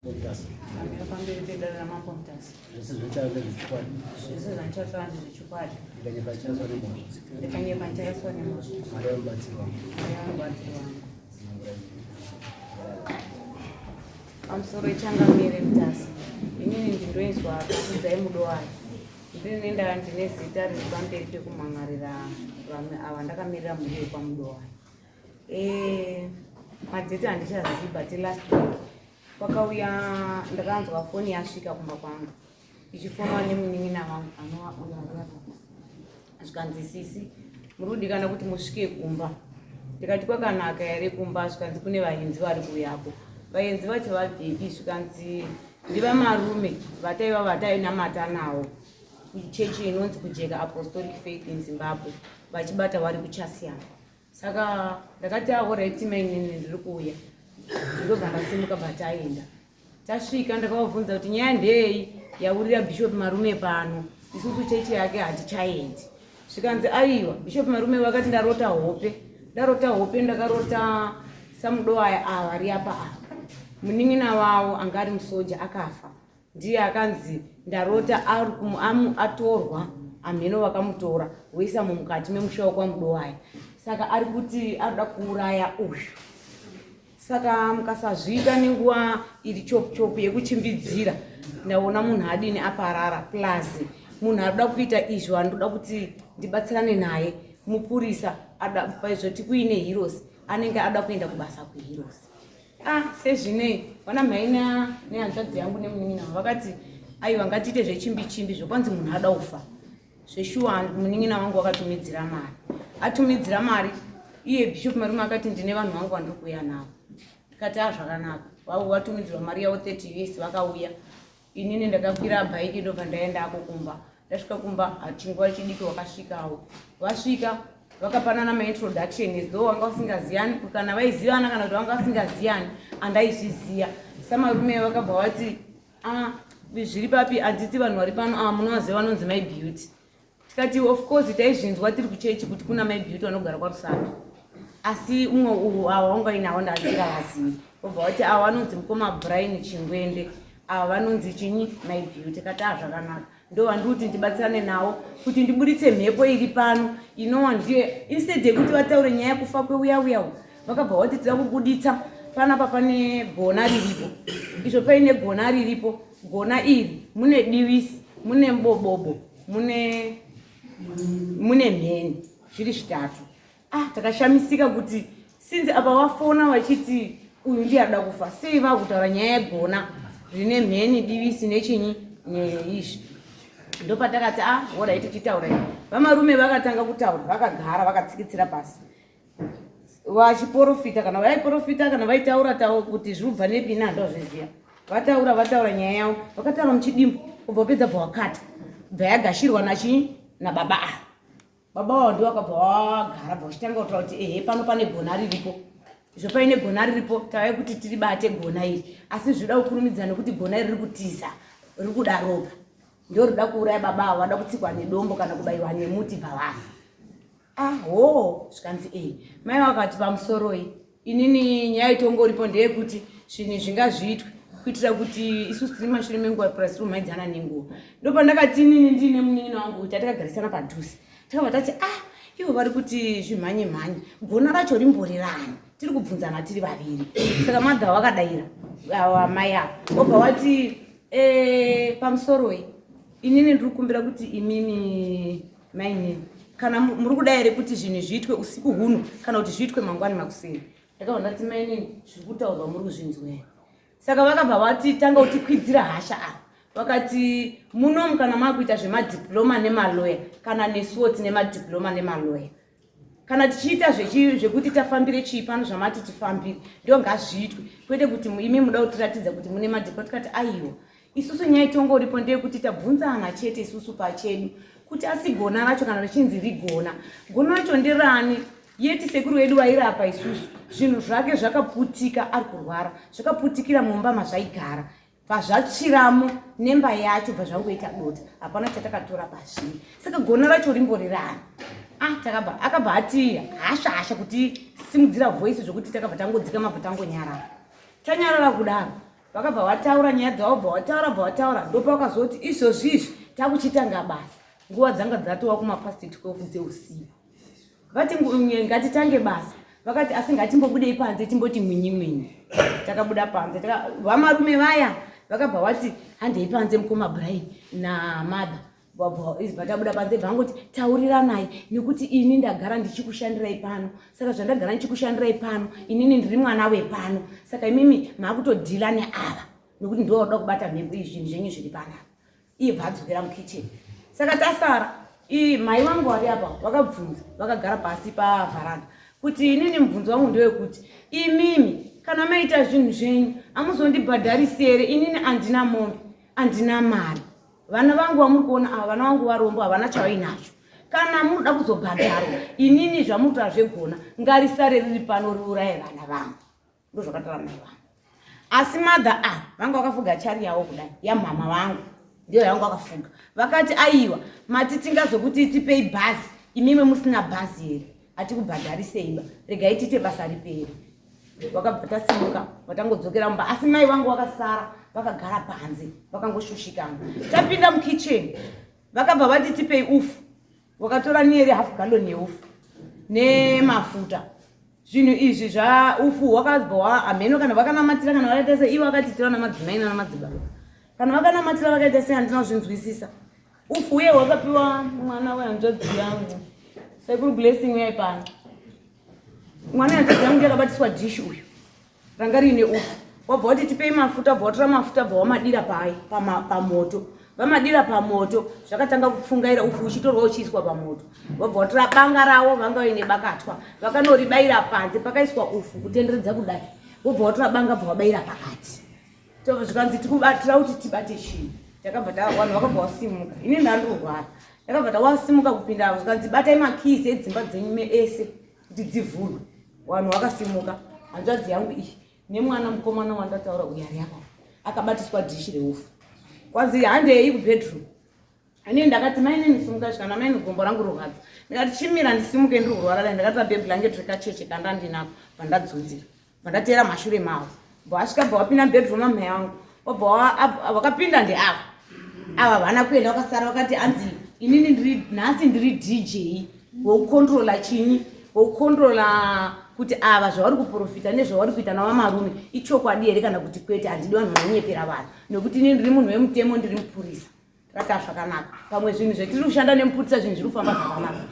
Ndamira pamberi pedare raMambo Mutasa. Zvese zvinotaura ndezvechokwadi. Zvese zvandichataura ndezvechokwadi. Ndikanyepa ndicharaswa nemhosva. Ndikanyepa ndicharaswa nemhosva. Mwari vamubatsiri wangu. Mwari vamubatsiri wangu. Pamusoro ichangamire Mutasa. Inini ndindoinzwa Kudzai Mudowari. Ndini ndaa ndine zita riri pamberi pekumhan'arira vamwe ava ndakamirira mhuri yekwaMudowari. Eh, madheti handichazivi but last week kwakauya ndakanzwa foni yasvika kumba kwangu ichifonwa nemunin'ina wangu anova uyo ari zvikanzi sisi muri kudikana kuti musvike kumba ndikati kwakanaka here kumba zvikanzi kune vaenzi vari kuuyako vaenzi vacho vabvepi zvikanzi ndivamarume vataiva vatainamata nawo kuchechi inonzi kujeka apostolic faith in zimbabwe vachibata vari kuchasiyana saka ndakati ahoraiti mainini ndiri kuuya ndobva ndasimuka bva taenda tasvika ndakavabvunza kuti nyaya ndeyei yaurira bishop marume pano isusu chechi yake hatichaendi zvikanzi aiwa bishop marume vakati ndarota hope ndarota hope ndakarota samudoaya ava ari apa ava munin'ina wavo anga ari musoja akafa ndiye akanzi ndarota atorwa amheno vakamutora voisa mumukati memusha wekwaMudowaya saka ari kuti arikuda kuuraya uyu saka mukasazviita nenguva iri chopuchopu yekuchimbidzira ndaona munhu adini aparara plus munhu arikuda kuita izvo anoda kuti ndibatsirane naye mupurisa paizvo tikuine heroes anenge ada kuenda kubasa kuheroes ah sezvinei vana mhaina nehanzvadzi yangu nemunin'ina vakati aiwa ngatiite zvechimbi chimbi zvokwanzi munhu ada kufa zveshuwa munin'ina wangu wakatumidzira mari atumidzira mari iye bishop marume akati ndine vanhu vangu vandiri kuuya navo ndikati a ah, zvakanaka vatumidzirwa mari yavo 30 us vakauya Inini ndakakwira bhaiki ndobva ndaendako kumba. Ndasvika kumba chinguva chidiki wakasvikawo. Vasvika vakapanana maintroduction as though vanga vasingaziyani kana vaizivana kana kuti vanga vasingaziyani andaizviziya. Samarume vakabva vati ah zviri papi adzidzi vanhu vari pano ah munovaziva vanonzi my beauty. Tikati of course taizvinzwa tiri kuchechi kuti kuna mai Beauty vanogara kwaRusape. Asi umwe uyu awa wanga uinawo ndasingavazivi. Vobva vati awa vanonzi mukoma Brian Chingwende. Awa vanonzi chinyi mai Beauty. Tikati ah zvakanaka. Ndo vandikuti ndibatsirane nawo kuti ndiburitse mhepo iri pano inowa ndiye instead yekuti vataure nyaya yekufa kweuya uya vakabva vati tida kubuditsa panapa pane gona riripo izvo paine gona riripo gona iri mune divisi mune mbobobo mune mune mheni zviri zvitatu ah takashamisika kuti since apa wafona vachiti uyu ndiye ada kufa sei vakutaura nyaya yegona rine mheni divisi nechinyi neizvi ndopatakati ah horaiti tichitaura vamarume vakatanga kutaura vakagara vakatsikitsira pasi vachiporofita kana vaiporofita kana vaitaura tawo kuti zviri kubva nepi ini handazviziva vataura vataura nyaya yavo vakataura muchidimbu kubva wapedza bva wakata bva yagashirwa nachii nababa ava baba vavo ndivo vakabva vagara bva vachitanga kutaura kuti ehe pano pane gona riripo izvo paine gona riripo tave kuti tiribate gona iri asi zvinoda kukurumidza nekuti gona iri riri kutiza riri kuda ropa ndorida kuuraya baba avo vada kutsikwa nedombo kana kubaiwa nemuti bva vafa ah hoo zvikanzi e mai vakati pamusoroi inini nyaya itongoripo ndeyekuti zvinhu izvi ngazviitwe kuitira kuti isusu tiri mashure menguva plus tiri kumhaidzana nenguva ndopandakati inini ndiine munin'ina wangu kuti atakagarisana padhuze takabva tati ah ivo vari kuti zvimhanye mhanye gona racho rimborirani tiri kubvunzana tiri vaviri saka madha wakadaira amai ava obva wati eh, pamusoroi inini ndiri kukumbira kuti imimi Mainini, kana muri kuda here kuti zvinhu zviitwe usiku huno kana kuti zviitwe mangwani makuseni? Ndakabva ndati mainini, zviri kutaurwa muri kuzvinzwa here? Saka vakabva vati tanga kutikwidzira hasha ava. Vakati munomu kana makuita zvemadiploma nemaloya kana nesuwo tine madiploma nemaloya. Kana tichiita zvekuti tafambire chii pano zvamati tifambire ndo ngazviitwe kwete kuti imi muda kutiratidza kuti mune madiploma tikati aiwa. Isusu nyaya itongoripo ndeyekuti tabvunzana chete isusu pachedu kuti asi gona racho kana richinzi rigona gona racho nderani yeti sekuru vedu vairapa isusu zvinhu zvake zvakaputika ari kurwara zvakaputikira mumba mazvaigara pazvatsviramo nemba yacho bva zvangoita dota hapana chatakatora pazviri saka gona racho rimbori rani ah takabva akabva ati hasha hasha kuti simudzira voice zvokuti takabva tangodzika mabva tangonyarara tanyarara kudaro. Vakabva vataura nyaya dzavo, bva vataura, bva vataura, ndopavakazoti izvozvi izvi takuchitanga basa. Nguva dzanga dzatova kumapast 12 dzeusiku. Vati ngatitange basa, vakati asi ngatimbobudei panze timboti mwinyi mwinyi. Takabuda panze, vamarume vaya vakabva vati handei panze mukoma Brian namother. Vabva tabuda panze vangoti tauriranai nekuti ini ndagara ndichikushandirai pano, saka zvandagara ndichikushandirai pano inini ndiri mwana wepano, saka imimi maakutodhila neava nekuti ndiwo vanoda kubata mhepo izvi, zvinhu zvenyu zviri panapa. Iye bva adzokera mukitchen, saka tasara. Mai vangu vari apa vakabvunza vakagara pasi pavharanda kuti inini mubvunzo wangu ndewekuti imimi kana maita zvinhu zvenyu amuzondibhadharisi here? Inini handina mombe, handina mari, vana vangu vamuri kuona ava vana vangu varombo, havana chavainacho. Kana munoda kuzobhadharwa, inini zvamuri kutaura zvegona ngarisare riri pano riuraye vana vangu. Ndozvakataura mai vangu. Asi mother a vanga vakafuga chari yavo kudai yamhama vangu, ndiyo yavanga vakafuga. Vakati aiwa, mati tingazokuti tipei bhazi imimwe musina bhazi here? Hatikubhadhariseiba, regai tiite basa riperi. Vakabva tasimuka, vatangodzokera mumba, asi mai vangu vakasara vakagara panze vakangoshushikana. Tapinda mukitchen, vakabva vati tipei ufu. Vakatora nearly half gallon yeufu nemafuta. Zvinhu izvi zvaufu hwakabva hameno kana vakanamatira kana vakaita sei, ivo vakati tira namadzimai nanamadzibaba, kana vakanamatira vakaita sei, handina kuzvinzwisisa. Ufu uye hwakapiwa mwana wehanzvadzi yangu, Sekuru Blessing uyai pano. Mwana wehanzvadzi yangu ndiye akabatiswa dhishi uyu ranga riine ufu. Wabva wati tipei mafuta, bva watora mafuta, bva wamadira pai pamoto. Vamadira pamoto, zvakatanga kupfungaira, ufu uchitorwa uchiiswa pamoto. Vabva watora banga ravo, vanga vaine bakatwa, vakanoribayira panze pakaiswa ufu kutenderedza kudai. Vobva watora banga, bva wabayira pakati. Zvikanzi tikubatira kuti tibate chinhu. Takabva vanhu vakabva wasimuka, ini ndandirwara, takabva tawasimuka kupinda. Zvikanzi batai makeys edzimba dzenyu ese kuti dzivhurwe. Vanhu vakasimuka, hanzvadzi yangu iyi nemwana mukomana wandataura uyu ari apa akabatiswa dhishi reufu. Kwanzi handei kubedroom. Inini ndakati maini ndisimuka, svikana maini gombo rangu rorwadza. Ndikati chimira ndisimuke, ndiri kurwara dai. Ndakatora beblanket rekacheche kandandinako, bva ndadzunzira, bva ndateera mashure mavo. Bva vasvika, bva vapinda mubedroom amai vangu, vabva vakapinda ndeava ava vana kuenda vakasara. Vakati anzi inini ndiri nhasi ndiri DJ wokukontrola chinyi, wokukontrola kuti ava zvavari kuprofita nezvavari kuita navamarume ichokwadi here kana kuti kwete. Handidi vanhu vanonyepera vanhu nekuti inini ndiri munhu wemutemo, ndiri mupurisa. Takati zvakanaka, pamwe zvinhu zvetiri kushanda nemupurisa zvinhu zviri kufamba zvakanaka.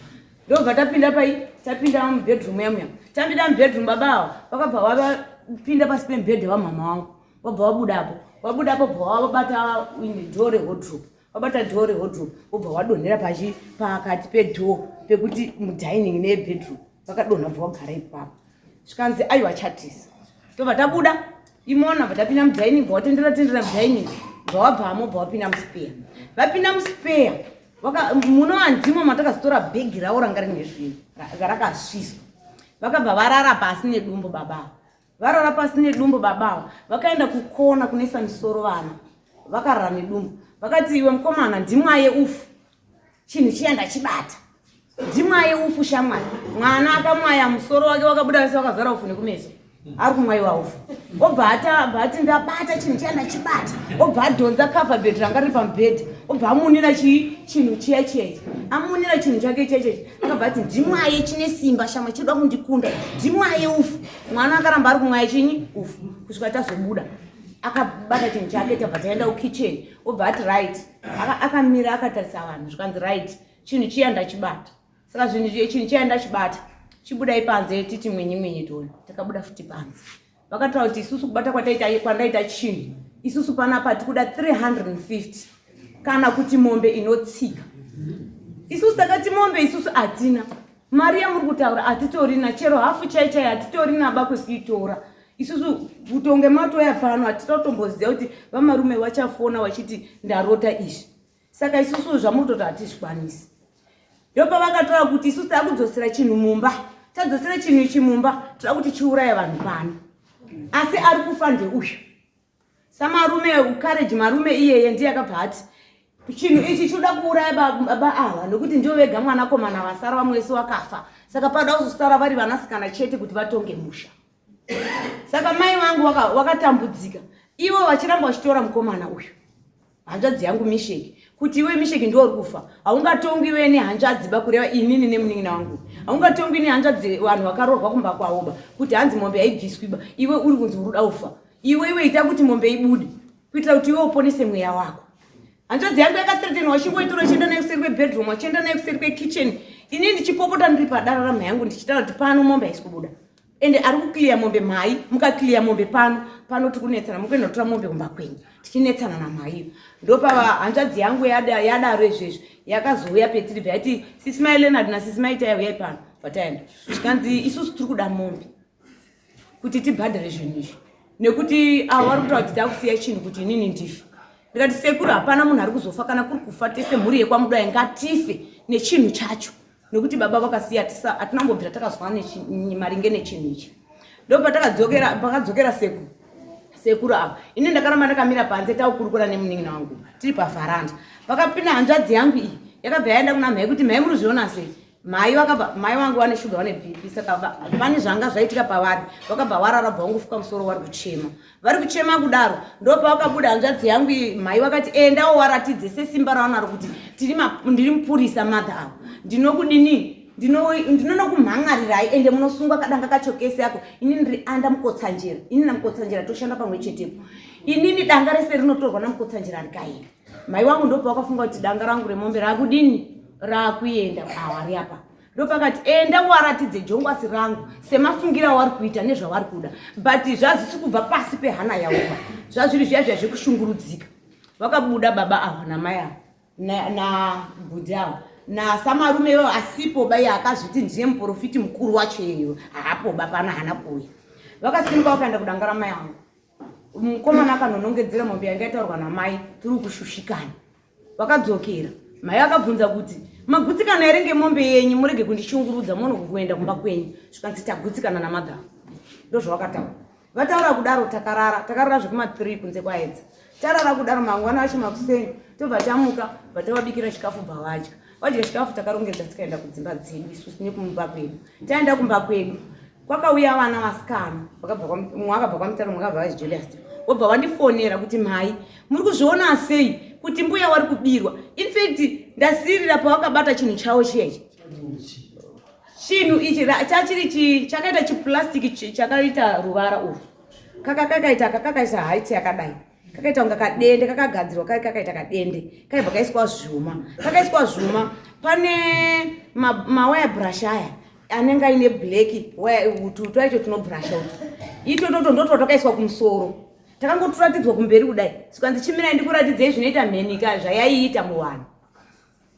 Ndobva tapinda pai, tapinda mubedroom yamuya. Tapinda mubedroom, baba ava vakabva vapinda pasi pemubhedha wamama wangu, vabva vabudapo. Vabudapo, bva vabata dhoo rewardrobe. Vabata dhoo rewardrobe, vobva vadonhera pachi pakati pedhoo pekuti mudining nebedroom. Vakadonha, bva vagara ipapo. Zvikanzi aiwa, chatisa. Tobva tabuda imona, bva tapinda mudining, bva watendera tendera mudining, bva wabvamo, bva wapinda muspare. Vapinda muspare munowanzimo matakazotora bhegi ravo ranga rine zvinhu rakasviswa. Vakabva varara pasi nedumbu baba. Varara pasi nedumbu baba, vakaenda kukona kunoisa misoro vana, vakarara nedumbu. Vakati iwe mukomana, ndimwaye ufu, chinhu chiya ndachibata, ndimwaye ufu shamwari. Mwana akamwaya, musoro wake wakabuda wese wakazara ufu nekumeso, ari kumwayiwa ufu. Obva ati ndabata chinhu chiya, ndachibata. Obva adhonza cover bed ranga riri pamubhedha, obva amunira chinhu chiya chiya ichi. Amunira chinhu chake chiya chiya, akabva ati ndimwaye, chine simba shamwa, chinoda kundikunda, ndimwaye ufu. Mwana akaramba ari kumwaya chinyi ufu kusvika tazobuda. Akabata chinhu chake, tabva taenda kukitchen. Obva ati right, akamira akatarisa vanhu. Zvikanzi right, chinhu chiya ndachibata, saka zvinhu chinhu chiya ndachibata, chibudai panze titi mwenyi mwenyi tione. Takabuda futi panze. Vakataura kuti isusu kubata kwataita kwandaita chinhu, isusu panapa tikuda 350 kana kuti mombe inotsika. Isusu takati mombe isusu hatina mari yamuri kutaura, hatitorina chero hafu chai chai, hatitorina ba kwekuitora. Isusu kutonge matoya pano hatitotomboziva kuti vamarume vachafona vachiti ndarota izvi, saka isusu zvamuri kutoti hatizvikwanisi. Ndopavakatora kuti isusu takudzosera chinhu mumba, tadzosera chinhu ichi mumba, toda kuti chiuraye vanhu pano, asi ari kufa ndeuyu samarume ukareji. Marume iyeye ndiye akabva ati chinhu ichi chinoda kuuraya baba ava nekuti ndivo vega mwanakomana vasara, vamwe vese wakafa, saka pada kuzosara vari vanasikana chete kuti vatonge musha. Saka mai vangu wakatambudzika. Ivo vachiramba vachitora mukomana uyu hanzvadzi yangu Misheki kuti iwe Misheki ndiwe uri kufa, haungatongwi iwe nehanzvadzi ba, kureva inini nemunin'ina wangu, haungatongwi nehanzvadzi vanhu vakaroorwa kumba kwavo ba, kuti hanzi mombe haibviswi ba, iwe uri kunzi uri kuda kufa iwe, iwe ita kuti mombe ibude kuitira kuti iwe uponese mweya wako. Hanzvadzi yangu yakathreatenwa, achingoitora achienda nayo kuseri kwebedroom, achienda nayo kuseri kwekitchen, ini ndichipopota ndiri padararama yangu ndichitaura kuti pano mombe haisi kubuda, ende ari kuclear mombe mhai, mukaclear mombe pano pano tikunetsana, mukuenda kutora mombe kumba kwenyu, tichinetsana namhai. Ndopava hanzvadzi yangu yadaro izvezvi yakazouya petiri bva yati, "Sisi mai Leonard nasisi mai Tai, uyai pano." Bvataenda, zvikanzi, "Isusu tiri kuda mombe kuti tibhadhare zvinhu izvi, nekuti avo vari kutaura kuti takusiya chinhu kuti inini ndife." Ndikati, "Sekuru, hapana munhu ari kuzofa. Kana kuri kufa, tese mhuri yekwaMudai ngatife nechinhu chacho, nekuti baba vakasiya hatina kumbobvira takazwa maringe nechinhu ichi." Ndopatakadzokera, pakadzokera sekuru, sekuru ava, ini ndakaramba ndakamira panze taukurukura nemunin'ina wangu tiri pavharanda. Pakapinda hanzvadzi yangu iyi, yakabva yaenda kuna mhai kuti, "Mhai, muri zviona sei?" Mhai vakabva, mai vangu vane shuga, vane BP, saka pane zvanga zvaitika pavari, vakabva warara, bva vangofuka musoro, vari kuchema, vari kuchema kudaro. Ndopavakabuda hanzvadzi yangu iyi, mhai vakati, "Endawo waratidze sesimba ravanaro kuti ndiri mupurisa madha avo, ndinokudini, ndinonokumhan'arirai, ende munosungwa kadanga kacho kese ako. Ini ndiri anda Mukotsanjera, ini naMukotsanjera toshanda pamwe chetepo. Inini danga rese rinotorwa naMukotsanjera rikaenda." Mai wangu ndopavakafunga kuti danga rangu remombe raakudini, raakuenda awari apa. Ndopakati, "Enda waratidze jongwasi rangu semafungira awari kuita nezvavari kuda." But zvazvisi kubva pasi pehana yavo, zvazviri zviya zviya zvekushungurudzika. Vakabuda baba ava namai ava nabhudhi ava nasamarume ivo asipo bai, akazviti ndiye muprofiti mukuru wacho iyeyo, haapo ba pano, haana kuuya. Vakasimuka vakaenda kudanga ramai angu. Mukomana akanonongedzera mombe yanga yataurwa namai, tiri kushushikana. Vakadzokera, mai akabvunza kuti, "Magutsikana here ngemombe yenyu? Murege kundishungurudza, muone kuenda kumba kwenyu." Zvikanzi, "Tagutsikana namadhamu." Ndozvavakataura. Vataura kudaro, takarara, takarara zvekuma3 kunze kwaedza. Tarara kudaro, mangwana acho makuseni tobva tamuka, bva tavabikira chikafu, bva vadya. Vadya chikafu, takarongedza, tikaenda kudzimba dzedu isusu nekumba kwedu. Taenda kumba kwedu, kwakauya vana vasikana mumwe akabva kwaMutare, mumwe akabva vaJulius, wobva wandifonera kuti, "Mhai, muri kuzviona sei kuti mbuya wari kubirwa?" Infact ndasirira pawakabata chinhu chavo chiyechi, chinhu ichi chachiri chakaita chiplastiki chakaita ruvara urwu, kakaita kakaita haiti yakadai, kakaita kunga kadende kakagadzirwa, kai kakaita kadende, kaibva kaiswa zvuma, kakaiswa zvuma. Pane mawire brush aya anenge aine black utu twacho tunobrasha utu, itototo ndotwa twakaiswa kumusoro, takangoturatidzwa kumberi kudai. Sikanzi, "Chimirai ndikuratidzei zvinoita mhenika zvayaiita muvanhu."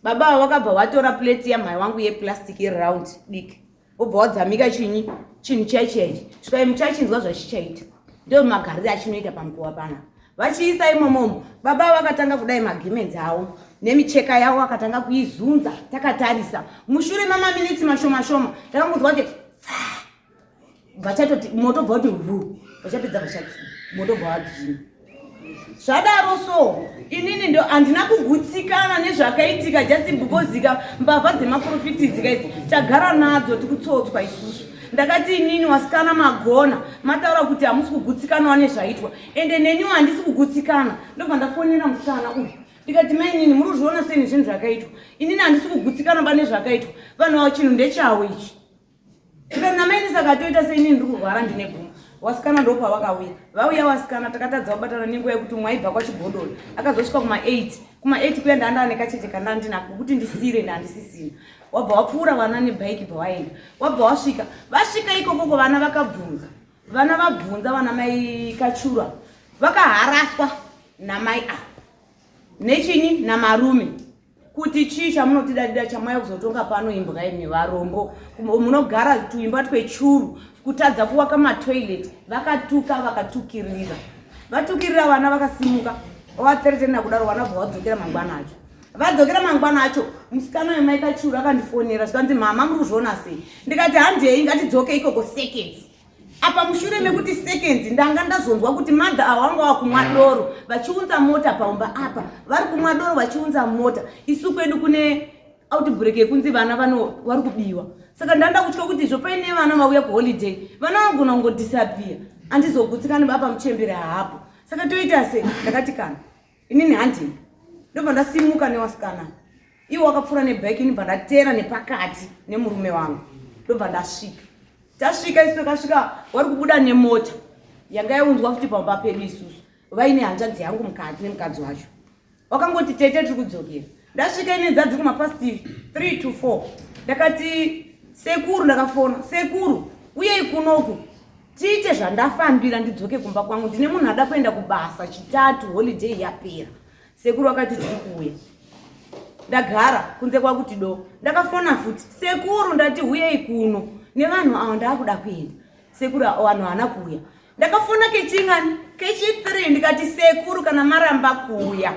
Baba ava vakabva vatora plate yamhai wangu yeplastic yeround diki, wobva wadzamika chinyi, chinhu chaichaichi. Svikai muchachinzwa zvachichaita, ndo magariro achinoita pamukuwa pana. Vachiisa imomomo, baba vakatanga kudai magemenzi avo nemicheka yavo, vakatanga kuizunza takatarisa. Mushure mamaminitsi mashoma shoma, takangonzwa kuti vachatoti moto bva kuti hu, vachapedza vachati moto bva wadzima. Zvadaro so inini ndo handina kugutsikana nezvakaitika, just because ka mbavha dzemaprofiti dzikaidzi tagara nadzo, tikutsotswa isusu. Ndakati inini, wasikana magona mataura kuti hamusi kugutsikanawo nezvaitwa, ende neniwo handisi kugutsikana. Ndobva ndafonera musikana uyu, ndikati, "Mainini, muri kuzviona sei nezvinhu zvakaitwa? Inini handisi kugutsikana ba nezvakaitwa. Vanhu ava chinhu ndechavo ichi." Tikati namaini, "Saka toita seinini? Ndiri kurwara, ndine guma." Wasikana ndopavakauya, vauya wasikana, takatadza kubatana nenguva yekuti umwe aibva kwaChigodoro, akazosvika kuma8. Kuma8 kuya ndanda nekacheche kanda ndinako kuti ndisire, ndandisisina. Wabva wapfuura vana nebhaiki, bva waenda, wabva wasvika. Vasvika ikokoko, vana vakabvunza, vana vabvunza, vana mai Kachura vakaharaswa namai ava nechinyi namarume kuti, "Chii chamunotidadida chamauya kuzotonga pano? Imbwa imi, varombo munogara tuimba twechuru, kutadza kuwaka matoilet." Vakatuka, vakatukirira, vatukirira. Vana vakasimuka, vateretena kudaro, vana bva vadzokera mangwana acho. Vadzokera mangwana acho, musikana wemai Kachuru akandifonera, zvikanzi, "Mama, muri kuzviona sei?" Ndikati, "Handei, ngatidzoke ikoko seconds." Apa mushure mekuti seconds, ndanga ndazonzwa kuti madha avo vanga vakumwa doro vachiunza mota paumba apa, vari kumwa doro vachiunza mota. Isu kwedu kune outbreak yekunzi vana vano vari kubiwa, saka ndanda kutya kuti izvo paine vana vauya kuholiday, vana vanogona kungodisappear, handizogutsikani baba muchembere haapo. Saka toita sei? Ndakati kana inini handini. Ndobva ndasimuka newasikana iwo wakapfuura nebike, ini bva ndatera nepakati nemurume wangu, ndobva ndasvika. Tasvika isu, takasvika wari kubuda nemota yanga yaunzwa futi pamba pedu isusu, vaine hanzvadzi yangu mukadzi nemukadzi wacho. Wakangoti, "Tete, tiri kudzokera." Ndasvika ine dzadzi kumapast 3 to 4. Ndakati, "Sekuru," ndakafona, "Sekuru, uyei kunoku tiite zvandafambira, ndidzoke kumba kwangu. Ndine munhu ada kuenda kubasa Chitatu, holiday yapera." Sekuru akati, "Tiri kuuya." Ndagara kunze kwakuti do. Ndakafona futi, "Sekuru," ndati, "huyei kuno nevanhu ava, ndaakuda kuenda." Sekuru, vanhu haana kuuya. Ndakafona kechingani? Kechi3. Ndikati, "Sekuru, kana maramba kuuya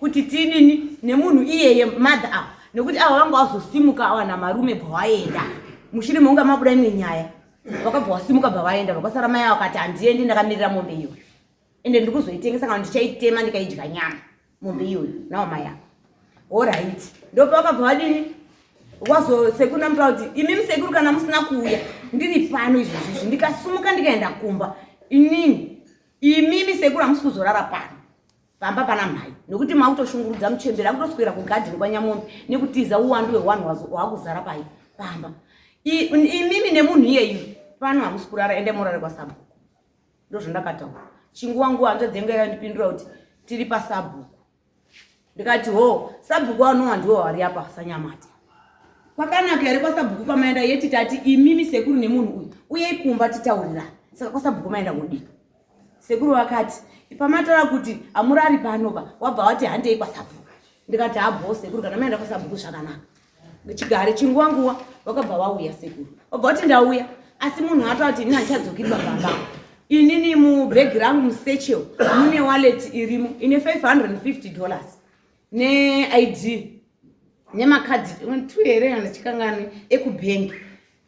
kuti tidini nemunhu iyeye, mother ava, nekuti ava vanga vazosimuka ava namarume, bva waenda mushure meunga mabuda imwe nyaya, vakabva wasimuka, bva vaenda, vakasara mai ava." Vakati, "Handiendi, ndakamirira mombe iyoyo, ende ndiri kuzoitengesa kana ndichaitema ndikaidya nyama mombe iyoyo nawo mai ava." Alright, ndopavakabva vadini, wazo sekuru namutaura kuti, "Imi sekuru, kana musina kuuya, ndiri pano izvozvizvi, ndikasumuka ndikaenda kumba inini, imimi sekuru hamusi kuzorara pano pamba pana mhai, nokuti makutoshungurudza muchemberi, akutoswera kugadheni kwaNyamombe nekutiza uwandu hwewanhu hwakuzara pai pamba. Imimi nemunhu iyeyu pano hamusi kurara, ende murare kwasabhuku." Ndozvandakataura. Chinguva nguva hanzvadzi yangu yakandipindura kuti, "Tiri pasabhuku." Ndikati, "Ho, sabhuku anowa ndiwo vari apa Sanyamati. Kwakanaka here kwasabhuku kwamaenda? Yeti tati imimi sekuru nemunhu uyu uyei kumba titaurirana. Saka kwasabhuku maenda kudii?" Sekuru vakati, "Pamataura kuti hamurari panopa, wabva wati handei kwasabhuku." Ndikati, "Habho sekuru, kana maenda kwasabhuku zvakanaka, chigare." Chinguva nguva vakabva vauya sekuru, vabva vati, "Ndauya, asi munhu atoti ini handichadzoki pababa. Inini mubhegi rangu, musatchel, mune wallet irimo ine $550 neid nemakadhi two here handichikangani ekubhengi."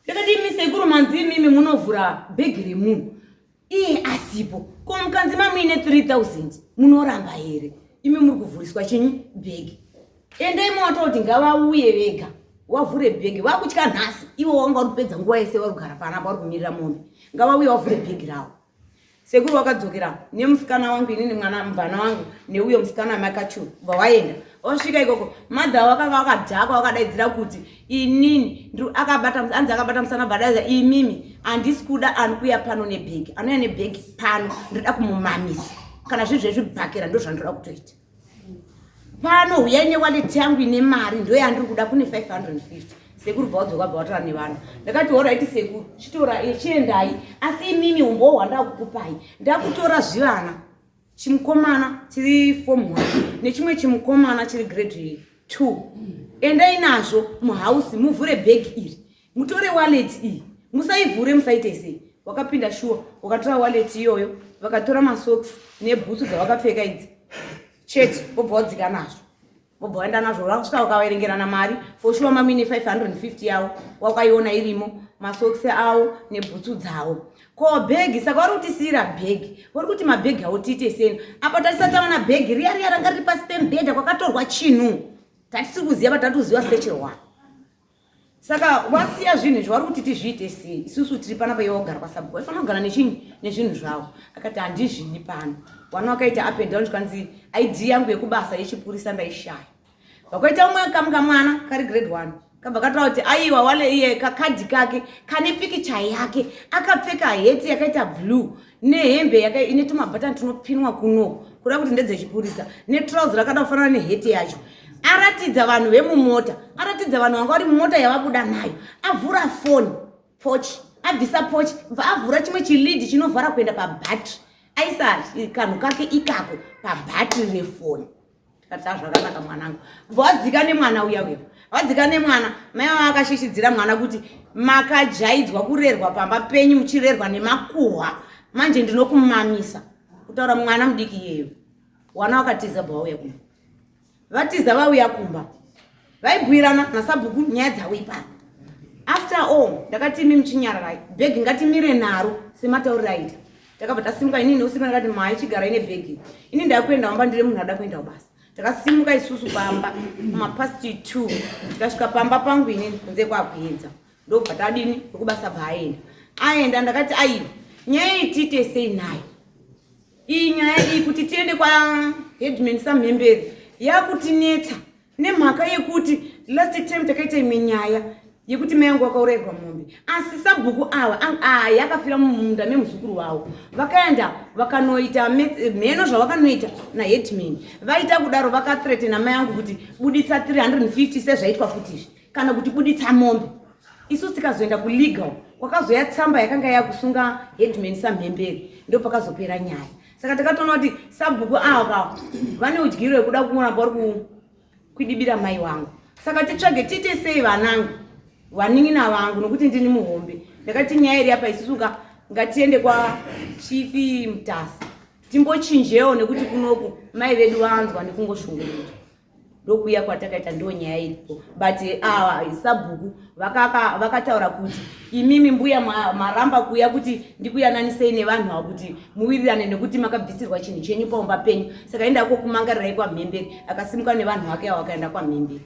Ndakati, "Imi sekuru, manzi imimi munovhura bhegi remunhu iye asipo. Ko mukanzi mamuine 3000 munoramba here? Imi muri kuvhuriswa chinyi bhegi? Endai mowatoti ngavauye vega wavhure bhegi. Vakutya nhasi, ivo wanga uri kupedza nguva yese vari kugara panapa vari kumirira mombe. Ngavauye wavhure bhegi ravo." Sekuru wakadzokera nemusikana wangu, inini mwana mubvana wangu neuyo musikana makachuru, bva waenda. Wasvika ikoko, madha wakanga wakadhakwa, wakadaidzira kuti inini akabata, anzi akabata musana, bva "Imimi, handisi kuda anokuya pano nebhegi. Anouya nebhegi pano ndoda kumumamisa. Kana zviri zvezvibhakera, ndo zvandoda kutoita pano. Huyai newallet yangu ine mari, ndo yandiri kuda, kune 550." Sekuru bva wadzoka, bva wataura nevanhu. Ndakati, "Alright sekuru, chitora, chiendai. Asi imimi, umbowo hwandakukupai, ndakutora zvivana, chimukomana chiri form 1 nechimwe chimukomana chiri grade 2. Endai nazvo muhausi, muvhure bhegi iri, mutore wallet iyi, musaivhure, musaite sei." Wakapinda shuwa, wakatora wallet iyoyo, vakatora masocks nebhutsu dzavakapfeka idzi chete, vobva wadzika nazvo, vobva waenda nazvo. Vasvika vakaverengerana mari. For sure mamine 550 yavo wakaiona irimo, masokisi avo nebhutsu dzavo. Ko bhegi? Saka vari kutisiyira bhegi, vari kuti mabhegi avo tiite seni? Apa tatisati taona bhegi riya riya ranga riri pasi pemubhedha kwakatorwa chinhu. Tatisiri kuziva patatoziva secherwa. Saka wasiya zvinhu izvi, vari kuti tizviite sei isusu tiri panapa? Iwe wagara kwasabhuku, waifanira kugara nechinyi nezvinhu zvavo. Akati, "Handizvidi pano." Wana wakaita up and down, zvikanzi, "ID yangu yekubasa yechipurisa ndaishaya." Vakaita umwe kamuka mwana kari grade 1, kabva kataura kuti aiwa, wale iye kakadhi kake kane pikicha yake akapfeka heti yakaita blue nehembe ine tumabhatani tunopinwa kunoko, kuda kuti ndedzechipurisa, netrauzi rakada kufanana neheti yacho. Aratidza vanhu vemumota, aratidza vanhu vanga vari mumota yavabuda nayo. Avhura foni pouch, abvisa pouch, bva avhura chimwe chilid chinovhara kuenda pabhatiri, aisa kanhu kake ikako pabhatiri refoni. Tikati, "Zvakanaka mwanangu." Bva wadzika nemwana uya uya, vadzika nemwana. Mai vava akashishidzira mwana kuti, "Makajaidzwa kurerwa pamba penyu muchirerwa nemakuhwa, manje ndinokumamisa." Kutaura mwana mudiki iyeyo. Wana wakatiza, bva wauya kumba. Vatiza, vauya kumba, vaibhuyirana nasabhuku nyaya dzavo ipapo. After all, ndakati, "Imi muchinyararai, bhegi ngatimire naro sematauriro aita." Takabva tasimuka inini neusiku. Ndakati, "Mai, chigarai nebhegi, ini ndakuenda wamba, ndiri munhu ada kuenda kubasa." Takasimuka isusu pamba kumapast 2, tikasvika pamba pangu inini kunze kwakuedza. Ndobva tadini, ndokubasa bva aenda. Aenda, ndakati, "Aiwa, nyaya iyi tiite sei nayo?" Iyi nyaya iyi kuti tiende kwaheadman Samhemberi yakutinetsa nemhaka yekuti last time takaita imwe nyaya yekuti mai yangu vakaurayirwa mombe, asi sabhuku ava aya akafira mumunda memuzukuru wavo, vakaenda vakanoita mheno zvavakanoita naheadman. Vaita kudaro vakathreatena mai yangu kuti buditsa 350 sezvaitwa futi izvi, kana kuti buditsa mombe. Isu tikazoenda kulegal, kwakazoya tsamba yakanga yakusunga headman Samhemberi, ndopakazopera nyaya. Saka takatoona kuti sabhuku ava vane udyiro yekuda kuramba vari kuidibira mai wangu. Saka titsvage tiite sei vanangu, vanin'ina vangu, nokuti ndini muhombe. Ndakati nyaya iri apa isusu ka ngatiende kwachief Mutasa timbochinjewo, nekuti kunoku mai vedu vanzwa nekungoshungurudzwa. Ndokuuya kwatakaita, ndo nyaya iripo. But ava sabhuku vakataura kuti imimi mbuya maramba kuuya kuti ndikuyananisei nevanhu ava kuti muwirirane, nekuti makabvisirwa chinhu chenyu paumba penyu, saka endako kumangarirai kwaMhemberi. Akasimuka nevanhu vake avo akaenda kwaMhemberi.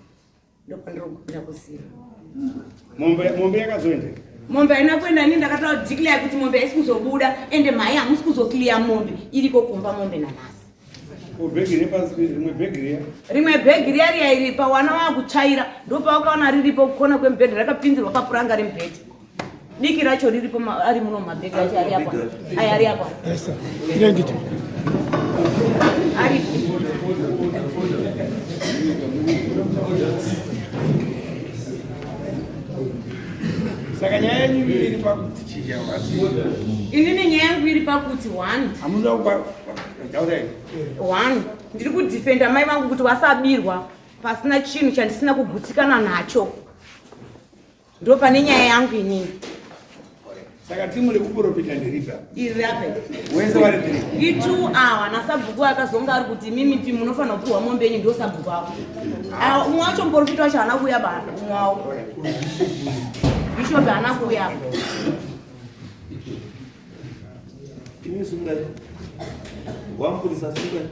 Ndopandirogumira kuziva. Mombe yakazoenda? Mombe haina kuenda. Ini ndakataura declare kuti mombe haisi kuzobuda, ende mhai hamusi kuzoclear mombe iriko kumba, mombe nanhasi. Bhegi repasi, rimwe bhegi riya? Rimwe bhegi riya riya iri pawana wakutsvaira, ndopawakaona riripo kukona kwemubhedha, rakapinzirwa papuranga remubhedha. Diki racho riripo, ari muno mabhegi acho ari apa, aya ari apa. Identity. Aripo. Saka nyaya yenyu iri pakuti chii? Inini nyaya yangu iri pakuti one, Hamuna taurai. One, ndiri kudhifenda mai vangu kuti vasabirwa pasina chinhu chandisina kugutsikana nacho. Ndo pane nyaya yangu inini. Saka timu rekuprofita nderipa? Iri apa. Wese vari three? Itu awa nasabhuku akazonga ari kuti mimi munofanira kupiwa mombe yenyu, ndo sabhuku avo. Awa, umwe wacho muprofita wacho haana kuuya ba, umwe wawo bishop haana kuuya. Imi sungai. Wamupurisa sungai.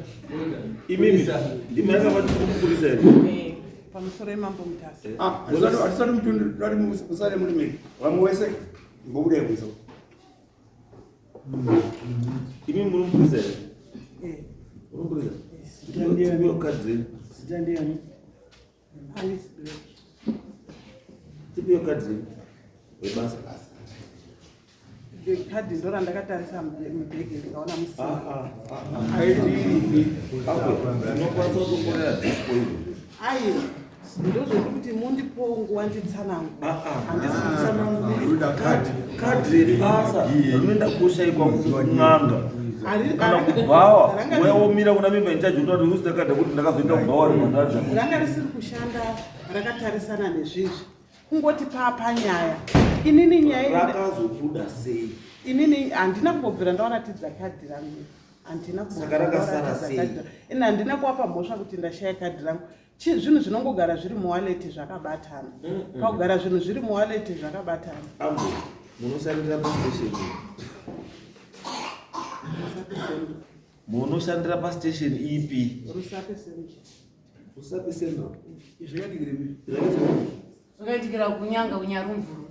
Imimi. Imi akavati kumupurisa here? Pamusoro yemambo Mutasa. Ah, hatisati mutundu tati musare muri miri vamwe wese mbobudai kunze. Imi muri mupurisa here? Eh. Muri mupurisa? Tipiwe kadhi renyu. Zita ndiani? Alice Black. Tipiwe kadhi renyu. Webasa. Kadhi ndo randakatarisa mubhegi ndikaona musina. Ah, ah, ah. Akwe, tinokwanisa kutofonera dispo izvo. Aiwa, ndozvekuti kuti mundipowo nguva nditsanangura. Ah, ah. Handisi kutsanangura. Kadhi rebasa rinoenda koshaikwa kun'anga kana kubhawa, waiomira kuna mimba incharge kuti usina kadhi kuti ndakazoenda kubhawa rimandadza. Ranga risiri kushanda rakatarisana nezvizvi, kungoti papa nyaya inini nyaya Rakazobuda sei? Inini handina kumbobvira ndawaratidza kadhi rangu, handina. Saka rakasara Kumbobvira sei? kadhi rangu. Ini handina kuwapa mhosva kuti ndashaya kadhi rangu. Zvinhu zvinongogara zviri muwaleti zvakabatana, pakugara zvinhu zviri muwaleti zvakabatana. Ambo, munoshandira pastation? Munoshandira pastation ipi? Rusape Central. Rusape Central? Zvakaitikire? Zvakaitikira kunyanga kuNyarumvuru.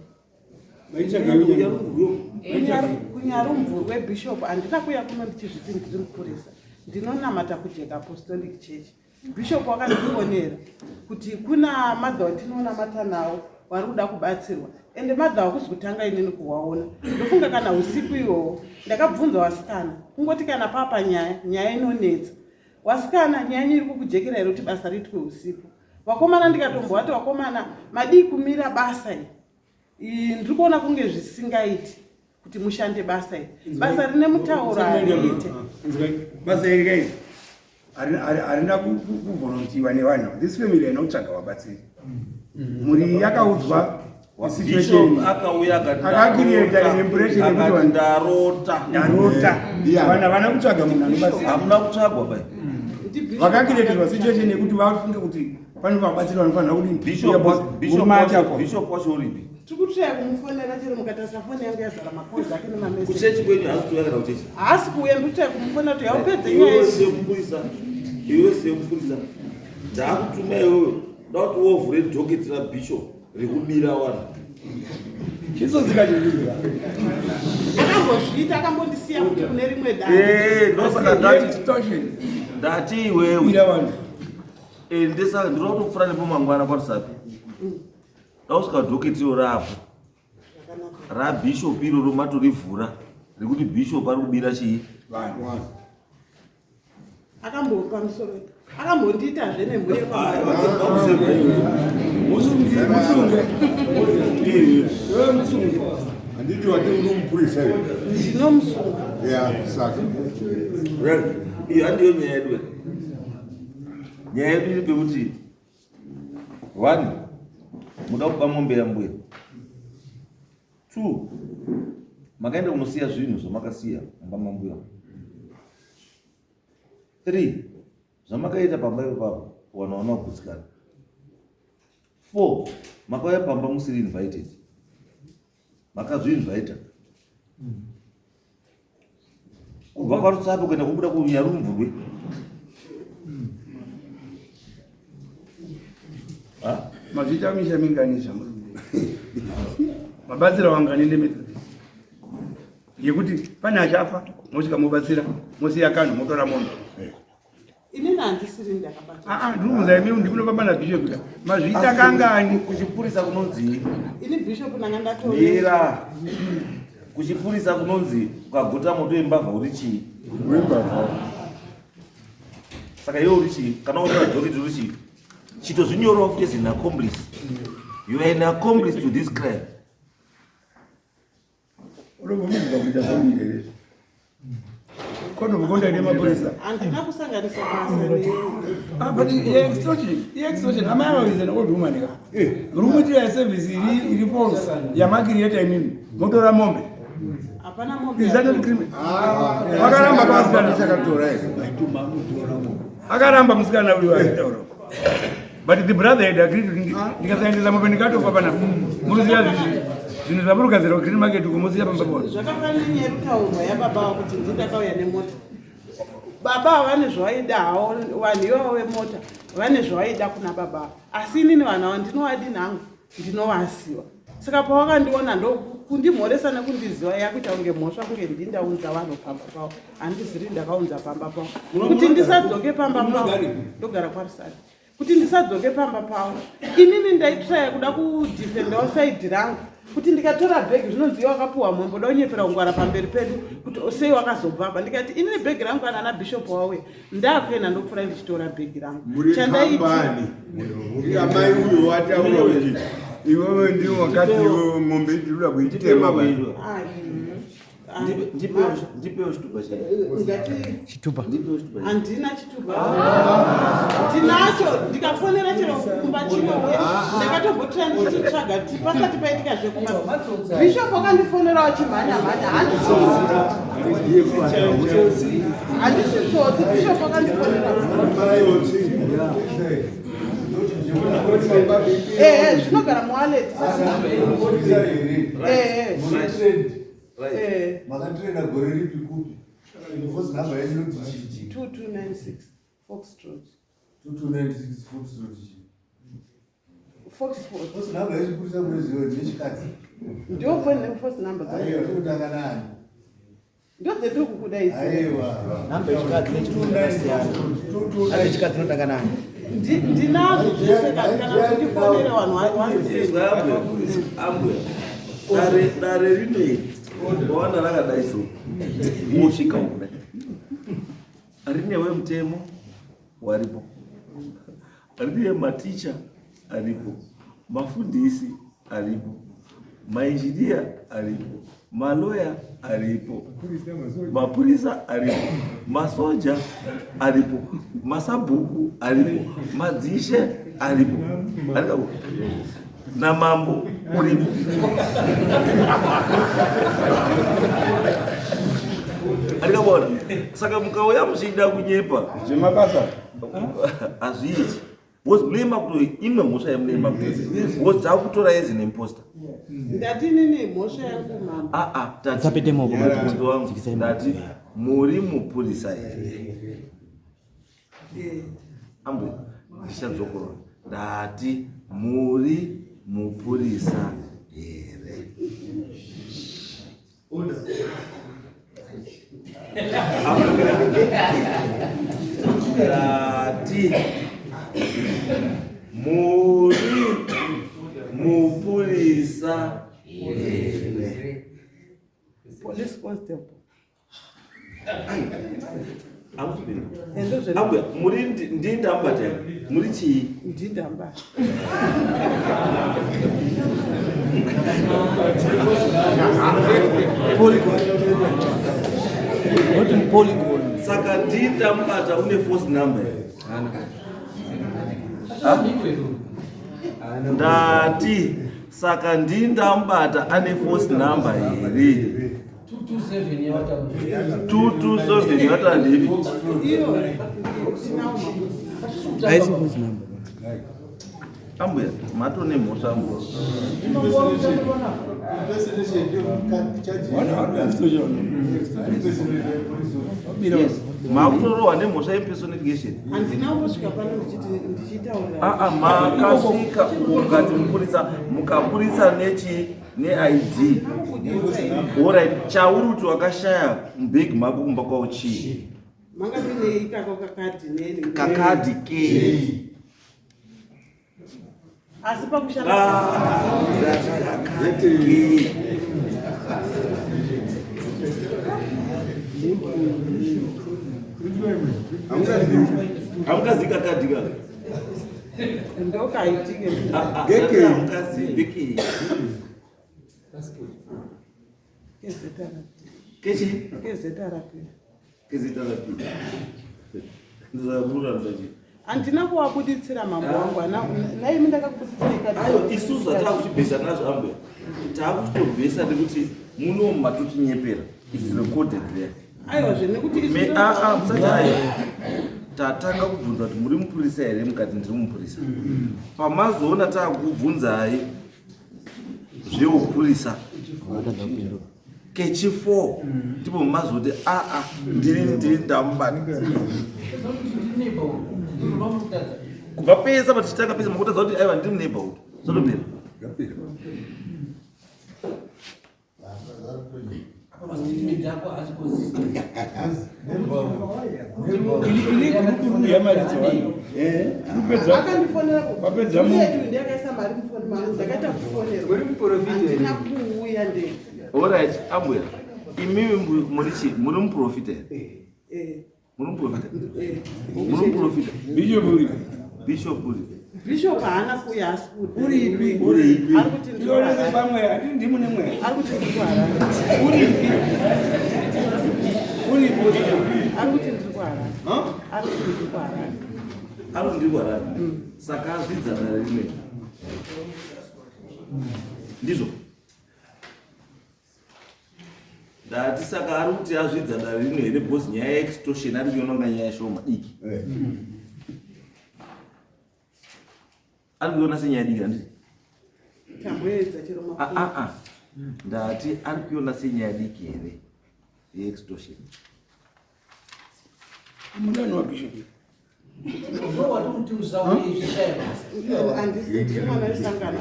KuNyarumvuru webishop. Handina kuuya kuno ndichizviti ndiri mupurisa. Ndinonamata kuJeka Apostolic Church. Bishop wakandifonera kuti kuna madha watinonamata nawo vari kuda kubatsirwa, ende madha wakuzi kutanga inini kuwaona. Ndofunga kana usiku iwowo ndakabvunza wasikana, kungoti kana papa nyaya, nyaya inonetsa wasikana, nyaya yenyu iri kukujekera here kuti basa riitwe usiku? Vakomana ndikatombovati, vakomana, madii kumira basa iri? Ndiri kuona kunge zvisingaiti kuti mushande basa iri, basa rine mutauro hariite. Basa iri guys harina kuvolunteerwa nevanhu. This family haina kutsvaga vabatsiri. Mhuri yakaudzwa Bishop akauya akati Akacreata an impression yekuti akati ndarota. Ndarota. Vanhu havana kutsvaga munhu anobatsira. Hamuna kutsvagwa bai. Vakacreatirwa situation yekuti vafunge kuti pane vabatsiri vanofanira kudini. Bishop Murume achafa. Bishop wacho uripi? Tiri kutsvaya kumufonera, chero mukatarisa foni yangu yazara makozi ake nemameseji. Kuchechi kwenyu haasi kuuya kana kuchechi? Haasi kuuya. Ndikutsvaya kumufonera kuti yaupedze nyaya Iwewe iyi. semupurisa, iwewe semupurisa, ndakutuma iwewe, nda kuti wovhure docket rabishop rekubira vanhu. Chitsotsi kacho. Akambozviita, akambondisiya futi kune rimwe dare. Eh, ndosaka ndati Extortion. Ndati iwewe Ira vanhu. Endesa, ndinoda kutopfuura nepo mangwana kwaRusape. Dausvika dhoketiro rapo rabhishop iroro, matorivhura rekuti bhishop ari kubira chii? Vanhu. Akambopa musoro, akambondiitazve nemhuri yekwamai. Musunge, musunge. Iwe musunge. Handiti wati uri mupurisa iwe? Ndinomusunga. Ya, saka Right. Iyo handiyo nyaya yedu. Nyaya yedu iri pekuti one, muda kuba mombe yambuya. Two, makaenda kunosiya zvinhu zvamakasiya mumba mambuya. Three, zvamakaita pamba ipapo vanhu vana kugutsikana. Four, makauya pamba musiri invited, makazviinvita kubva kwaRutsape kuenda kubuda kuNyarumvurwe. Ha? Mazvita misha mingani zvamuri mabatsira wangani nemethodist yekuti pane achafa, mosvika mobatsira, mosiya kanhu, motora mombe? Inini handisiri ndakabata. Aa, ndikuudza imi, ndikunofamba nabishop ka. Mazvita kangani? Kuchipurisa kunonzi Ini bishop ndanga ndato Mira. Kuchipurisa kunonzi ukaguta moto wembavha uri chii? Wembavha. Saka iwe uri chii? Kana unyora dhoketi uri chii? Chitozvinyorawo futi as an accomplice. You are an accomplice to this crime. Unobvumidzwa kuita zvamuita here? Konobva nemapurisa. Handina kusanganisa basa ne Ah, but i-extortion, i-extortion. Amai ava is an old woman ka. Muri kumuitira service iri false yamakirieta imimi, motora mombe. Hapana mombe. Is that not criminal? Vakaramba kwasikana. Chakatora here? Akaramba musikana uyu achitaura, but the brother had agreed kuti ndikasaendesa mombe ndikatofa panapa. Munoziva zvinhu zvamuri kugadzira kugreen market uko, mosiya pamba pona. Zvakafanana nenyaya yekutaurwa yababa ava kuti ndindakauya nemota. Baba ava vane zvavaida havo, vanhu ivavo vemota vane zvavaida kuna baba ava, asi inini vanhu ava ndinovadi nhangu, ndinovasiwa. Saka pavakandiona ndokundimhoresa nekundiziva, yakuita kunge mhosva, kunge ndindaunza vanhu pamba pavo. Handiziri ndakaunza pamba pavo kuti ndisadzoke pamba pavo. Ndogara kwaRusati. Kuti ndisadzoke pamba pavo, inini ndaitraya kuda kudefendawo side rangu kuti ndikatora bhegi zvinonzi iwe wakapuhwa mombe, uda kunyepera kungwara pamberi pedu kuti sei wakazobva apa. Ndikati inini bhegi rangu kana ana bishop wauya ndakuenda, ndopfuura ndichitora bhegi rangu. Muri Chandaiti kambani amai uyo wataura kuti iwewe ndiwo wakati iwewe mombe tinoda kuitema ba. Ndipewo chitupa chenu. Ngati Chitupa. Ndipewo chitupa chenu. Handina chitupa. Tinacho, ndikafonera chero kumba chinouya. Ndakatombotira ndichitsvaga ti pasati paitika zvekumba, bishop wakandifonera wachimhanya mhanya. Handisi tsotsi, bishop wakandifonera. Ehe, zvinogara muwallet. Ehe. Ehe. Makatirena gore ripi, kupi? Force number yenyu inoti chii? 2296 Foxtrot. 2296 Foxtrot chii? Foxtrot. Force number yechipurisa munoziva nechikadzi? Ndio phone neforce number dzangu. Aiwa, tinotanga nani? Ndio dzetiri kukuda idzi. Aiwa. Namba yechikadzi nechirume yakasiyana. Namba yechikadzi inotanga nani? Ndinazvo zvese, kana zvindifonere vanhu vanzisei. Izwa ambuya, ambuya. Dare rino iri wawana rakadai so, mosvika ukudai rinewe mutemo waripo, rine maticha aripo, mafundisi aripo, mainjiniya aripo, maloya aripo, mapurisa aripo, masoja aripo, masabhuku aripo, madzishe aripo. Ariko namambo uripo. Andikabona. Saka mukauya muchida kunyepa Zvemabasa. hazviiti, because munema kuto imwe mhosva yamunema kuto, because takutora as an imposter. Ndati nini mhosva yangu, mama? Aa. Musapete maoko. Mubvunzo wangu, Dzikisai ndati maoko. muri mupurisa here? Ambuya, ndichadzokorora. Ndati muri mupurisa here? Ndati muri mupurisa here? Police constable. Ambuya, muri ndindamba tena. Muri chii? Ndindamba. Polygon. Not in polygon. Saka ndindamba une force number. Ana. Ndati saka ndindambata ane force number here? 227 yataura Haisi force number. Ambuya, matone mhosva ambuya. Makutorohwa nemhosva yepersonification. Handina kumbosvika pano ndichitaura. Aa, makasvika mukati mupurisa, mukapurisa nechi neid. Orit, chauri kuti wakashaya mubhegi mako kumba kwavo chii? Manga mine ikako kakadhi neni. Kakadhi kei? Asi pakushanda Kakadhi kei? Hamungazivi kakadhi kaka? Ndokaitike. Ngekei. Hamungazivi ndekei? Kechi? KeZRP. KeZRP. Ndizarura ndachi. Handina kuvabuditsira mambo wangu ana naimi ndakakubuditsira ikati. Ayo isusu zvatakutibhesa nazvo ambuya. Takutobhesa nekuti muno matotinyepera. It's recorded there. Aiwa zve nekuti isu Me a a musati ayo. Tatanga kubvunza kuti muri mupurisa here mukati ndiri mupurisa. Pamazoona takubvunzai zveupurisa kechi 4 ndipo mazoti aa ndiri ndiri ndamubata kubva pese apa tichitanga pese makutadza kuti aiwa ndiri neighborhood zvatopera. Ini gurukuru yamari dzevanhu. Akandifonera Wapedza munhu. yedu ndiyakaisa mari mufoni mangu ndakaita kufonerwa. Uri muprofita here? Handina kuuya ndega. Alright, ambuya imimi muri chi muri muprofita here? Eh, Muri muprofita? eh. Muri muprofita? Bishop uri. Bishop uri. Bishop haana kuuya asi kuti. Uripi? Uripi? Ari kuti ndiri Tionese kuHarare. pamwe handi ndimune mweya. Ari kuti ndiri kuHarare. Uripi? Uripi? Ari kuti ndiri kuHarare. Ari kuti ndiri kuHarare. Ari kuti ndiri kuHarare. Saka azvidza dare rimwe. Ndizvo. Ndati saka ari kuti azvidza dare rino here because nyaya yeextortion ari kuiona kunga nyaya shoma diki. Ari kuiona senyaya diki handiti? Tamboedza chero Ah, ah, ah. Ndati ari kuiona senyaya diki here yeextortion. Mudani wa bishop. Handisi mwana wesangano.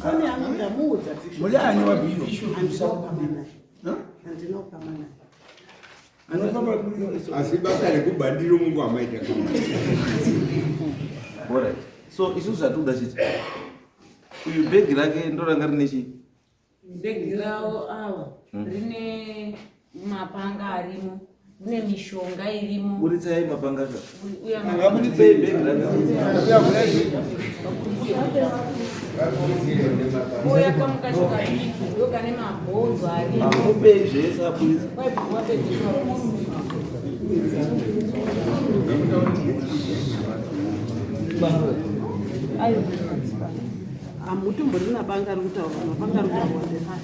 Foni yangu ndamuudza Bishop. Mudani wa bishop. Handina ukama naye. Handina ukama naye. Anofamba Asi basa rekubandiro mungu amaita kama. Alright. So isusu zvatikuda chiti uyu bhegi rake ndoranga rine chii? Bhegi ravo ava rine mapanga arimo, rine mishonga irimo. Buritsai mapanga acho. Uye Buritsai bhegi rake. Uya kamukacho kadiki ndo kane mabhonzo arimo. Amupei zvese aburitsa. Wapedziswa Hamutomborina banga riri kutaurwa, mapanga ari kutaurwa ndeaya.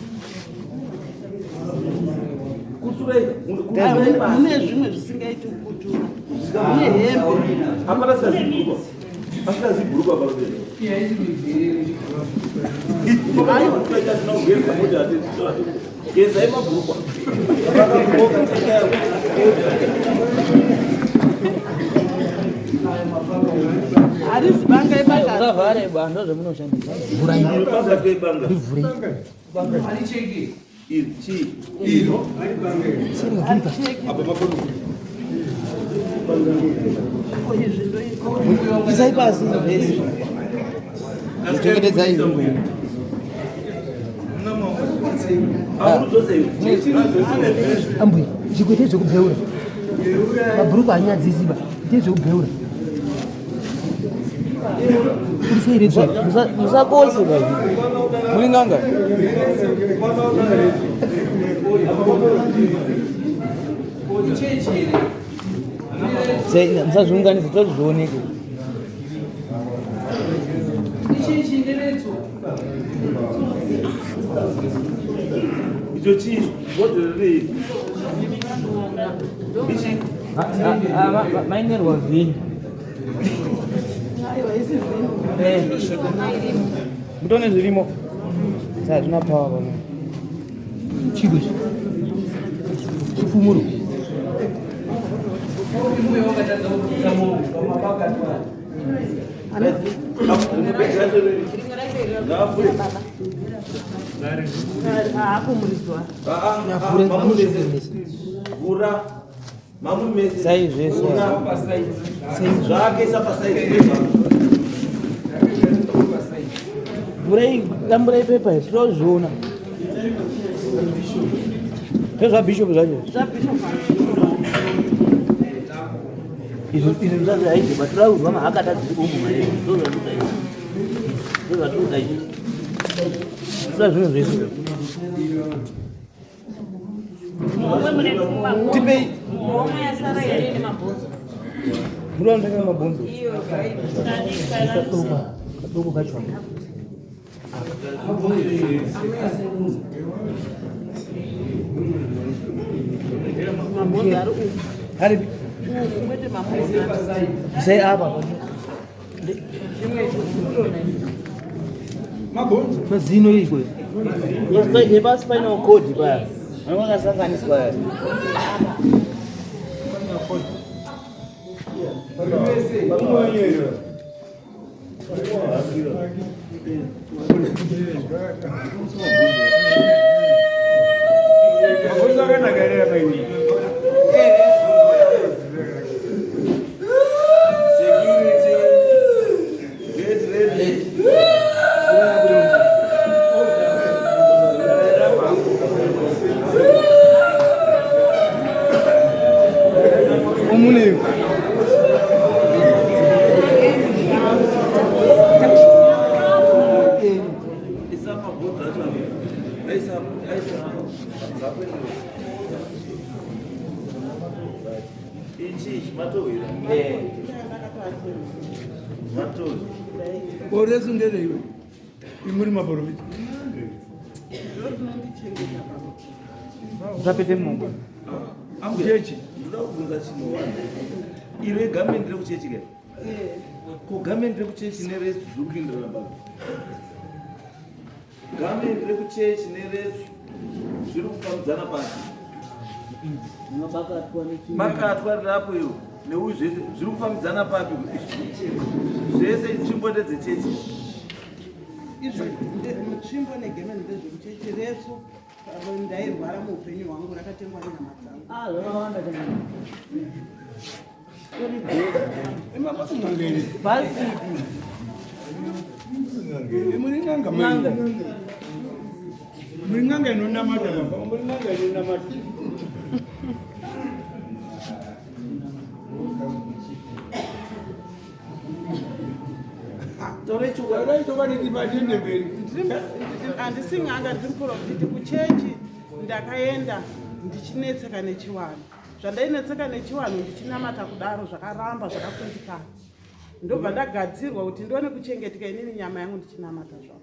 Kutsurai. Mune zvimwe zvisingaiti kukutura. Mune hembe. Hapana asingazibhurukwa. Asingazibhurukwa pamberi. Gezai mabhurukwa. Vakagoka tengai. Harizi banga ibanga. Usavhare ba ndozvamunoshandisa. Banga kei banga. Chii? Isai pasi vhesi. Chengetedzai nzvimbo iyi. Ambuya, zvikwete zvekubheura. Mabhuruku anyadzisi ba. Ndezvekubheura. Musakose ba. Muri n'anga. Musazviunganidza toda kuti zvioneke. Icho chii? Bhodhoro rei? Ichi? Mainerwa vhinyu. Mutone zvirimo. Saka zvina power pano. Chiko ichi. Chifumuro. Vhura. Mamwe Sai zvese. Zvake isa pasaizi. Vhurai damburai pepa iri tinozviona. Ndezvabishop zvacho. Izvi izvi zvacho haizvi batiraurwa mahakata dziri umu maizvi. Ndozvatinoda izvi. Ndozvatinoda izvi. Tinoda zvinhu zvese. Tipei. Homwe yasara here nemabhonzo? Muri vanotanga mabhonzo. Iyo Kadoko kadoko kacho. Mabhonzo ari uku. Aripi? Uku kwete mabhonzo. Isai apa. Mabhonzo. Mazino iko. Yepa spinal cord paya. Vanenge vakasanganiswa paya. Mabhonzo akanaka here amaini? Security. Get ready. Omune. Isa mabhonzo acho apa. Aisa aisa. Ichi matohwira. Matohwira. Oresu ndereiwe. Imuri maprofita. Ndinondichengeta baba. Usapete mungu. Chechi. Ndoda kubvunza chinhu wani. Iro igamende rekuchechi ke? Ko gamende rekuchechi neresu zviri kuenderana baba. Gamende rekuchechi neresu zviri kufambidzana pasi. Bakatwa rirapo iro neuyu zvese zviri kufambidzana papi zvese tsvimbo ndedzechechi. Izvo tsvimbo negemeni ndezvekuchechi retso ndairwara muupenyu hwangu rakatengwa nehama dzangu. Ah, zvakawanda chaizvo. Imabasa n'anga here? Basi. Muri n'anga mai. N'anga. Muri n'anga inonamata baba. Muri n'anga inonamata. Tore chokwadi. Taurai chokwadi tiende mberi. Handisi n'anga, ndiri muprofiti. Kuchechi ndakaenda ndichinetseka nechiwanhu. Zvandainetseka nechiwanhu ndichinamata kudaro zvakaramba zvakakundikana. Ndobva ndagadzirwa kuti ndione kuchengeteka inini nyama yangu ndichinamata zvavo.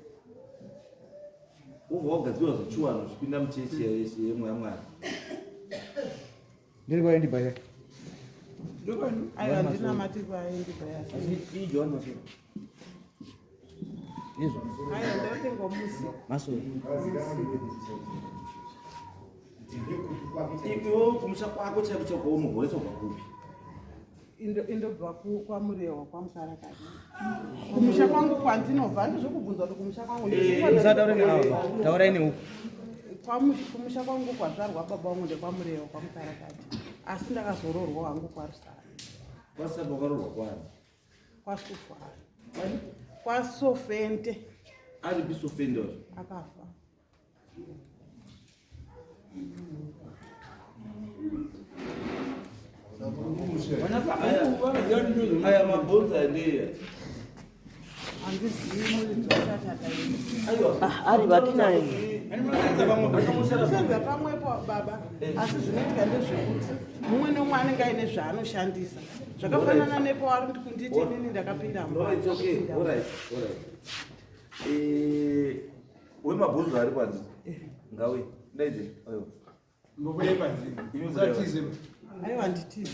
Ubva wagadzirwa zvechiwanhu zvipinda muchechi yemweya Mwari. Ndiri kwaendi baya. Aiwa, ndinamati kwaendi Asi iJohn Masoro. Izvo. Aiwa, ndotengwa musi. Masoro. Iwe kumusha kwako chaiko chaiko unohoreswa kupi? Indobva kwaMurewa kwaMukarakati. Kumusha kwangu kwandinobva handizvokubvunza kuti kumusha kwangu Musataure neavo, taurai neuku. Kumusha kwangu kwazvarwa baba vangu ndekwaMurewa kwaMukarakati, asi ndakazoroorwa hangu kwaRusara. KwaRusara wakaroorwa kwani? KwaSufa. KwaSofente. Ari Sofente wacho? Akafa. Aya mabhonzo andeya. Handizivi muridzi wachatata. Aiwa. Ari vatinaye. Senza pamwepo baba, asi zvinoitika ndezvekuti mumwe nemumwe anenge aine zvaanoshandisa zvakafanana nepo ari kunditi inini ndakapinda No, it's okay. All right. All right. Wemabhonzo ari panze. Ngawe. Ndaidze. Aiwa. Mbobuye panze. Usatize. Aiwa, nditize.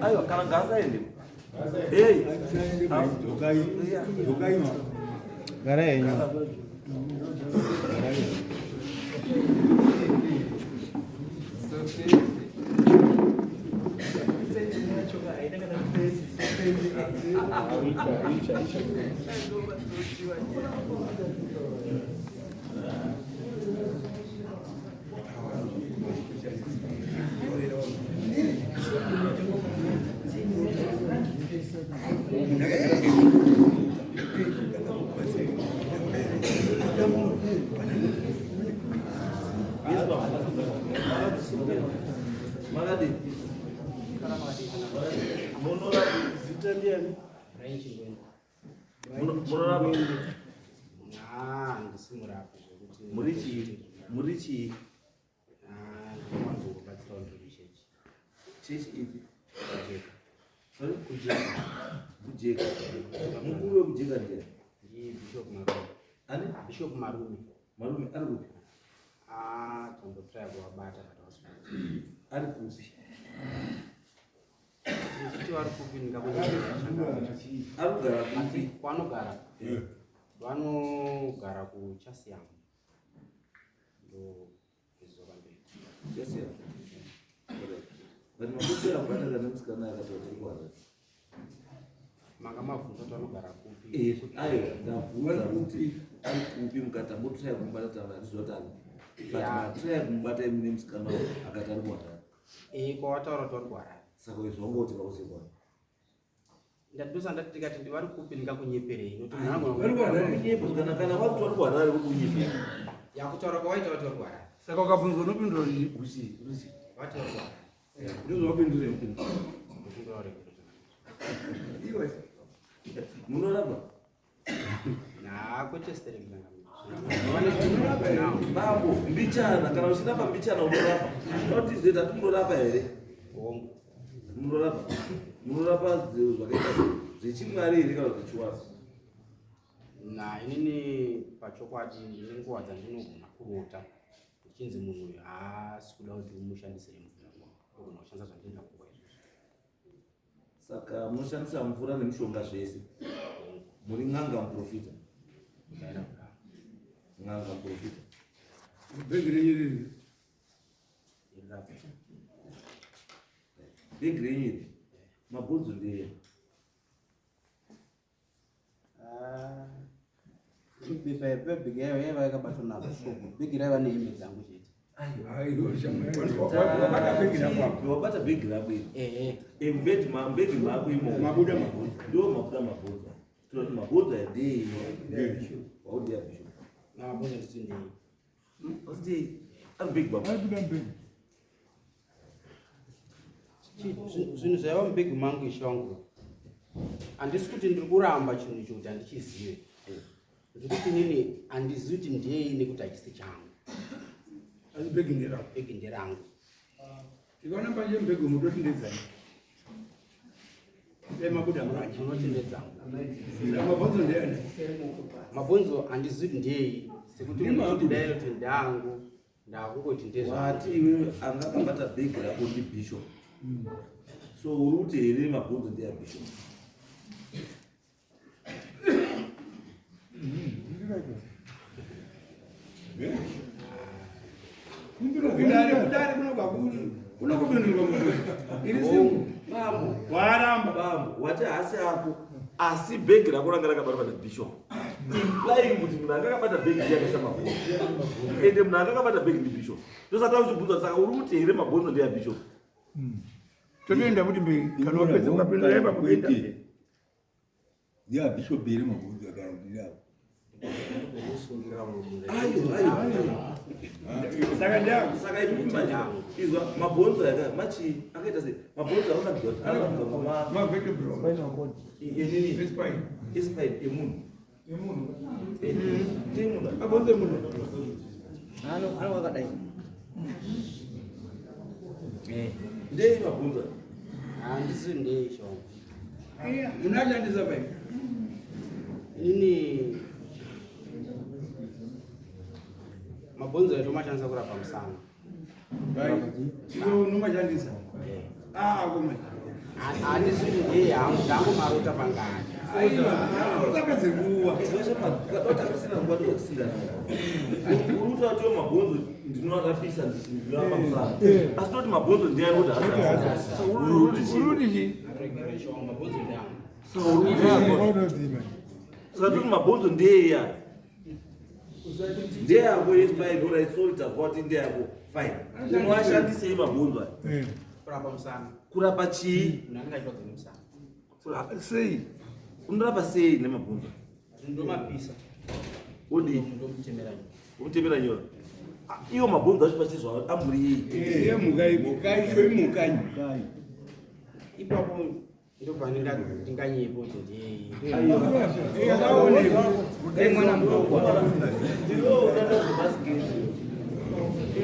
Aiwa, kana ngaasaende. Hey. Dzokai. Dzokai. Gara yenyu. Yes, baba. Makadii? Munorapa Zita ndiani? Munorapa Ah, ndisi murapi zvekuti. Muri chii? Muri chii? Ah, ndinowanzokubatsirawo ndiri muchechi. Chechi ipi? Kujeka. Sorry? Kujeka. Kujeka. Mukuru wekujeka ndiani? Ndi Bishop Marume. Ani? Bishop Marume. Marume ari kupi? Ah, tambotry kuvabata but havasi Ari kupi? Ndichiti vari kupi ndingakunyepera. Ari kugara kupi? Kwanogara. Vanogara kuChasiyamu. Ndo izvo pamberi. Chasiyamu. Alright. But makuti ambataka nemusikana akataura kuti kuharare. Manga mabvunza kuti vanogara kupi? Aiwa, ndabvunza kuti ari kupi mukati ambotraya kumubata taura handiziva kuti ari. But matraya kumubata imi nemusikana uyu akati ari kuharare. Kwawataura kuti vari kuHarare. Saka izvo wangoti kausekwa. Ndadusa ndati tikati vari kupi ndingakunyeperei nokuti Vari kuHarare. Kunyepa kana vakuti vari kuHarare uri kunyepera. Yakutaura kwawaita vati vari kuHarare. Saka ukabvunzwa unopindura kuti Uchi, uchi. Vati vari kuHarare. Ndozvawapindura. Ndopindura vari kuHarare. Iwe. Munorapa? Na kwete stereki ndanga. Bambo, mbichana, kana uchirapa mbichana unorapa. Unotizeta ati munorapa here? Hongu. Munorapa. Munorapa zvakaita sei? Zvechimwari here kana zvechiwaso? Na inini pachokwadi ndine nguva dzandinogona kurota ndichinzi munhu uyu haasi kuda kuti umushandisire mvura, ogona kushandisa zvandinoda kuwa izvozvo. Saka munoshandisa mvura nemishonga zvese. Muri n'anga muprofita. Ndaira kudaro. N'anga muprofita. Bhegi renyu riri. Irapo. Bhegi renyu iri. Mabhonzo ndeye. Bhegi yaiva yakabatwa nabishop. Bhegi raiva nehembe dzangu chete. Aiwa, shamwari. Wabata bhegi rako apo. Wabata bhegi rako iri. Ehe. Mbegi mbegi mako imomo. Mabuda mabhonzo. Ndo mabuda mabhonzo. Tinoti mabhonzo ndeye. Waudi ya bishop. Na mabhonzo ndisi ndei. Wasi ari bhegi baba. Aibuda mberi. Zvinhu zvaiva mubhegi mangu ishe wangu, handisi kuti ndiri kuramba chinhu icho kuti handichizive. Ndiri kuti inini handizivi kuti ndei nekuti hachisi changu. Asi bhegi nderako. Bhegi nderangu. Tikaona mbanje mubhegi umu toti ndedzani. Dai mabuda mbanje. Unoti ndedzangu. Saka mabhonzo ndeyani? Mabhonzo handizivi kuti ndei sekuti Ndima kuti dai kuti ndangu ndakungoti ndezvangu. Wati iwewe anga akabata bhegi rako ndi bishop. So uri kuti here mabhonzo ndeya bishop? Kudare kudare kunobva Unokupindurwa mubvunzo. Iri simple. Bambo. Waramba. Bambo, wati haasi ako asi bhegi rako ranga rakabatwa nabishop. Implying kuti munhu anga akabata bhegi ndiye akaisa mabhonzo. Ende munhu anga akabata bhegi ndibishop. Ndosaka uchibvunza saka uri kuti here mabhonzo ndeyabishop? Totoenda kuti mberi kana wapedza ukapindura ipapo kuenda. Ndeyabishop here mabhonzo kana kuti ndeyako? Saka ndeyako. Saka imi manje izwa mabhonzo aya machi akaita sei? Mabhonzo anoratidza kuti anoratidza kuma Ma vertebral. Spinal cord. Inini Spine. Spine emunhu. Emunhu. Ndemunhu. Mabhonzo emunhu. Ano ano wakadai. Ndei mabhonzo. Handisi ndei shongo. Munashandisa pai. Inini mabhonzo edu mashandisa kurapa musana. Pai. Iwe unomashandisa. Ah, akoma. Handisi ndei hangu ndangu marota pangani. Aiwa, usapedze nguva. Uri kuti mabhonzo ndinorapisa ndinorapa musana. Asi toti mabhonzo ndiyani kuti haasi. Saka uri kuti chii? Uri kuti chii? Aregere shongo mabhonzo ndeangu. Saka uri kuti chii? Saka toti mabhonzo ndeeya. Ndeyako yespine alright sorry tazwa kuti ndeyako fine. Unoashandisei mabhonzo aya? Kurapa musana. Kurapa chii? Munhu anenge achirwadza nemusana. Sei? Unorapa sei nemabhonzo? Ndomapisa. Odii? Ndomutemera nyora. Umutemera nyora. Iwo mabhonzo acho pachizwa amuri yei? Yemhuka mhuka icho imhuka Ipapo ndobva ndinganyepo kuti ndiyei. Mwana mudoko. Iwe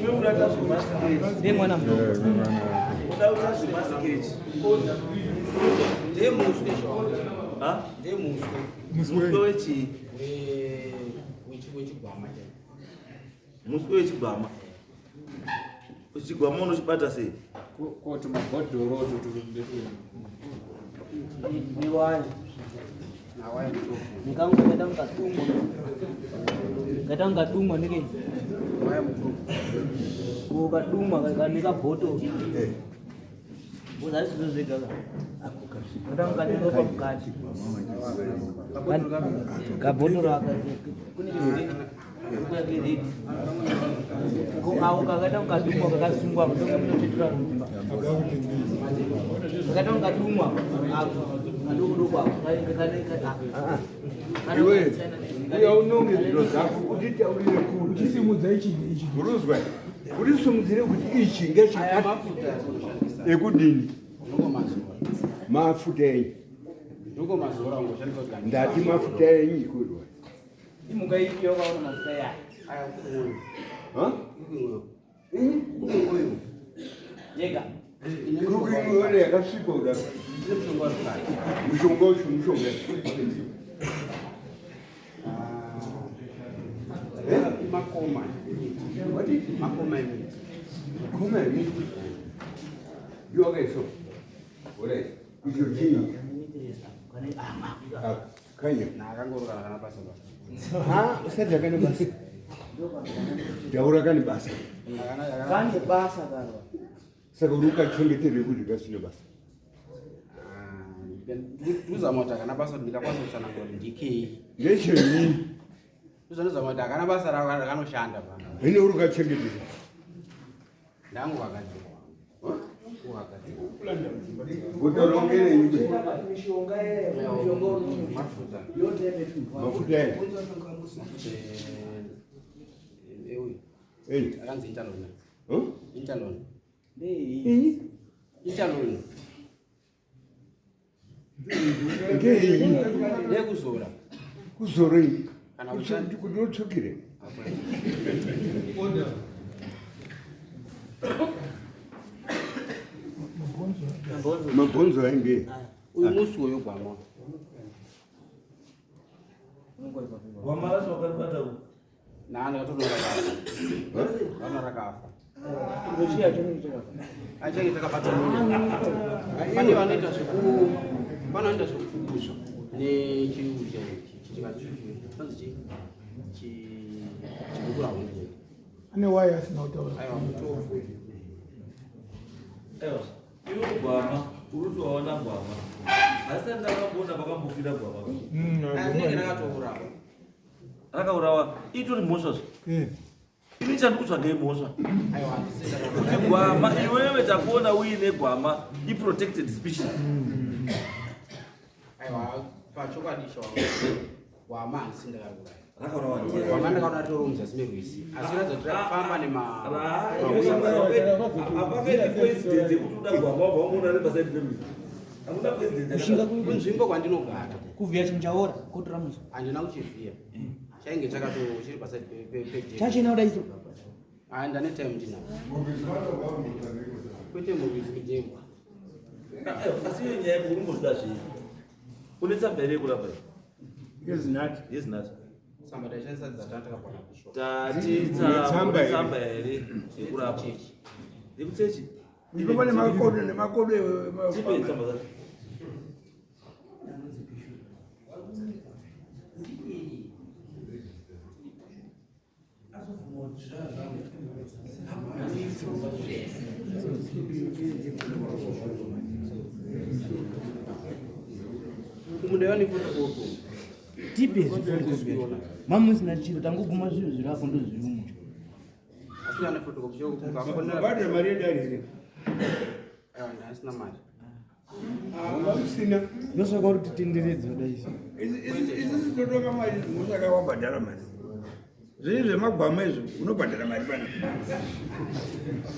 unoda zvemasiketi. Ndiye mwana mudoko. Unoda kuita zvemasiketi. Ndiye muswe shongo. Ha? Ndiye muswe. Muswe wechii? Wechigwama chaicho. Muswe wechigwama. Chigwama unochibata sei? Koti mabhodhoro Miwani. Nawaya mudoko. Nikangu kaita ungatumwa. Kaita ungatumwa nike. Waya mudoko. Ukadumwa kanika bhoto. Boza izvo zvega. Kaita ungatumwa mukati. Kabhotoro aka kune chirwere. Ako kakaita ungadumwa kakasungwa ndonge munotetura rumba. Kakaita ungadumwa ako kadoko ako kane Iwe, uya unonge zviro zvako utitaurire kuti Uchisimudza ichi ichi. uruzwa urisimudzire kuti ichi Aya ngechakati mafuta atinoshandisa. ekudini Ndongomazora. mafuta enyu Ndongomazora ungoshandisa kuti ndati mafuta enyu ikurwa Imuka ipi wakaona mafuta yaya. Aya kukungoyo. Ha? Kukungoyo. Inyi? Kukungoyo. Yega. Kuku imwe yakasvipa kudaro Ine mushonga wezvakare. mushonga ucho mushonga Makoma. Wati? Makoma emiti. Makoma emiti ndiwo wakaiswa orit icho chii Ah, kanya Nakangorora kana basa basa. ha usati akane basa taura kane basa Kane basa karwa. saka uri ukachengeterei kuti kasine basa Ndikuzama kuti akana basa kuti ndingakwanisa kutsanangura kuti ndikei. ndechenyi Ndozvanozama kuti akana basa rakanoshanda pano. hino uri ukachengetera Ndangu wakadzikwa. Wakadzikwa. utorongerei Mishonga yeye, mishonga Mafuta. mafuta enyu Mafuta euyu. Ei. Akanzi Interlon. Huh? Interlon. Inyi? Interlon. Ngeiyi? Ndekuzora. Kuzorei? Kana kushanda. Kuti utsvukire. Mabhonzo ainge. Uyu musi uyu gwama. Gwama racho wakaribata ku. Naa ndakatonora rakafa. Ndakaona rakafa. Achange takabata pane vanoita zveku panoita zvekupupuzva nechiucha chichinzi chi chibukura hunde Ane waya asina kutaura. aiwa mutofu. Aiwa, iwe gwama uri kuti waona gwama asi andakamboona pakambofira gwama. Rinenge rakatourawa. Rakaurawa itori mhosva zve. Ini chandikutsvaga imhosva. Aiwa, handisi kuti gwama iwewe takuona uine gwama iprotected species. Aiwa, pachokwadi ishe wangu, gwama handisi ndakariuraya. Rakaurawa ndiani? Gwama ndakaona ritori muzasi merwizi, asi kuratidza kuti rakafamba nema Hapakaiti coincidence yekuti uda gwama wabva wangoona riri pasaidi perwizi. Hakuna coincidence. Kushinga kunzvimbo kwandinogara. Kuvhiya chinhu chaora kotora muso. Handina kuchivhiya, chainge chakato chiri pasaidi pedheki. Chachena kuda iso. Ah, ndane time ndinayo. Kwete murwizi, kudhemba. Asi iyo nyaya yako uri zvii? Une tsamba here yekurapa iyi? Yezinati. Yezinati. Tsamba taishandisa dzatanga pana bishop. Tati tsamba tsamba here yekurapa? Yekuchechi. Ndipo pane makodo nemakodo. Tipe tsamba dzacho. Kumunda nefotokopi. Tipe zvifotokopi. Mamusina chiro tangoguma zvinhu zviri apo ndozviri mucho. Asi ane fotokopi ukafonera. Mabhadhara mari yedare here? Aiwa, ndasina mari. Usina. Ndosaka uri titenderedza kudai izvi. Isusu totonga mari musaka wabhadhara mari. Zviri zvemagwama izvo unobhadhara mari pana.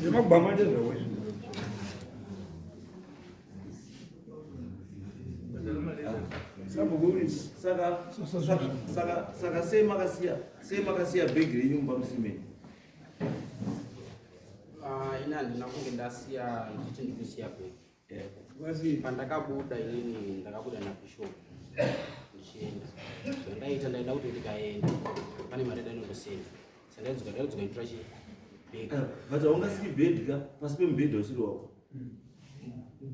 Zvemagwama ndezvako izvo. Saka saka saka sei makasiya sei makasiya bhegi renyu mumba musiri menyu? Ah, ini handina kunge ndasiya ndichiti ndikusiya bhegi. Pandakabuda inini ndakabuda nabishop ndichienda. Zvandaita ndaida kuti ndikaenda pane mari yandainondosenda. Sandaidzoka ndaidzoka nditora chi bhegi. But haungasiki bhegi ka pasi pemubhedha usiri wako.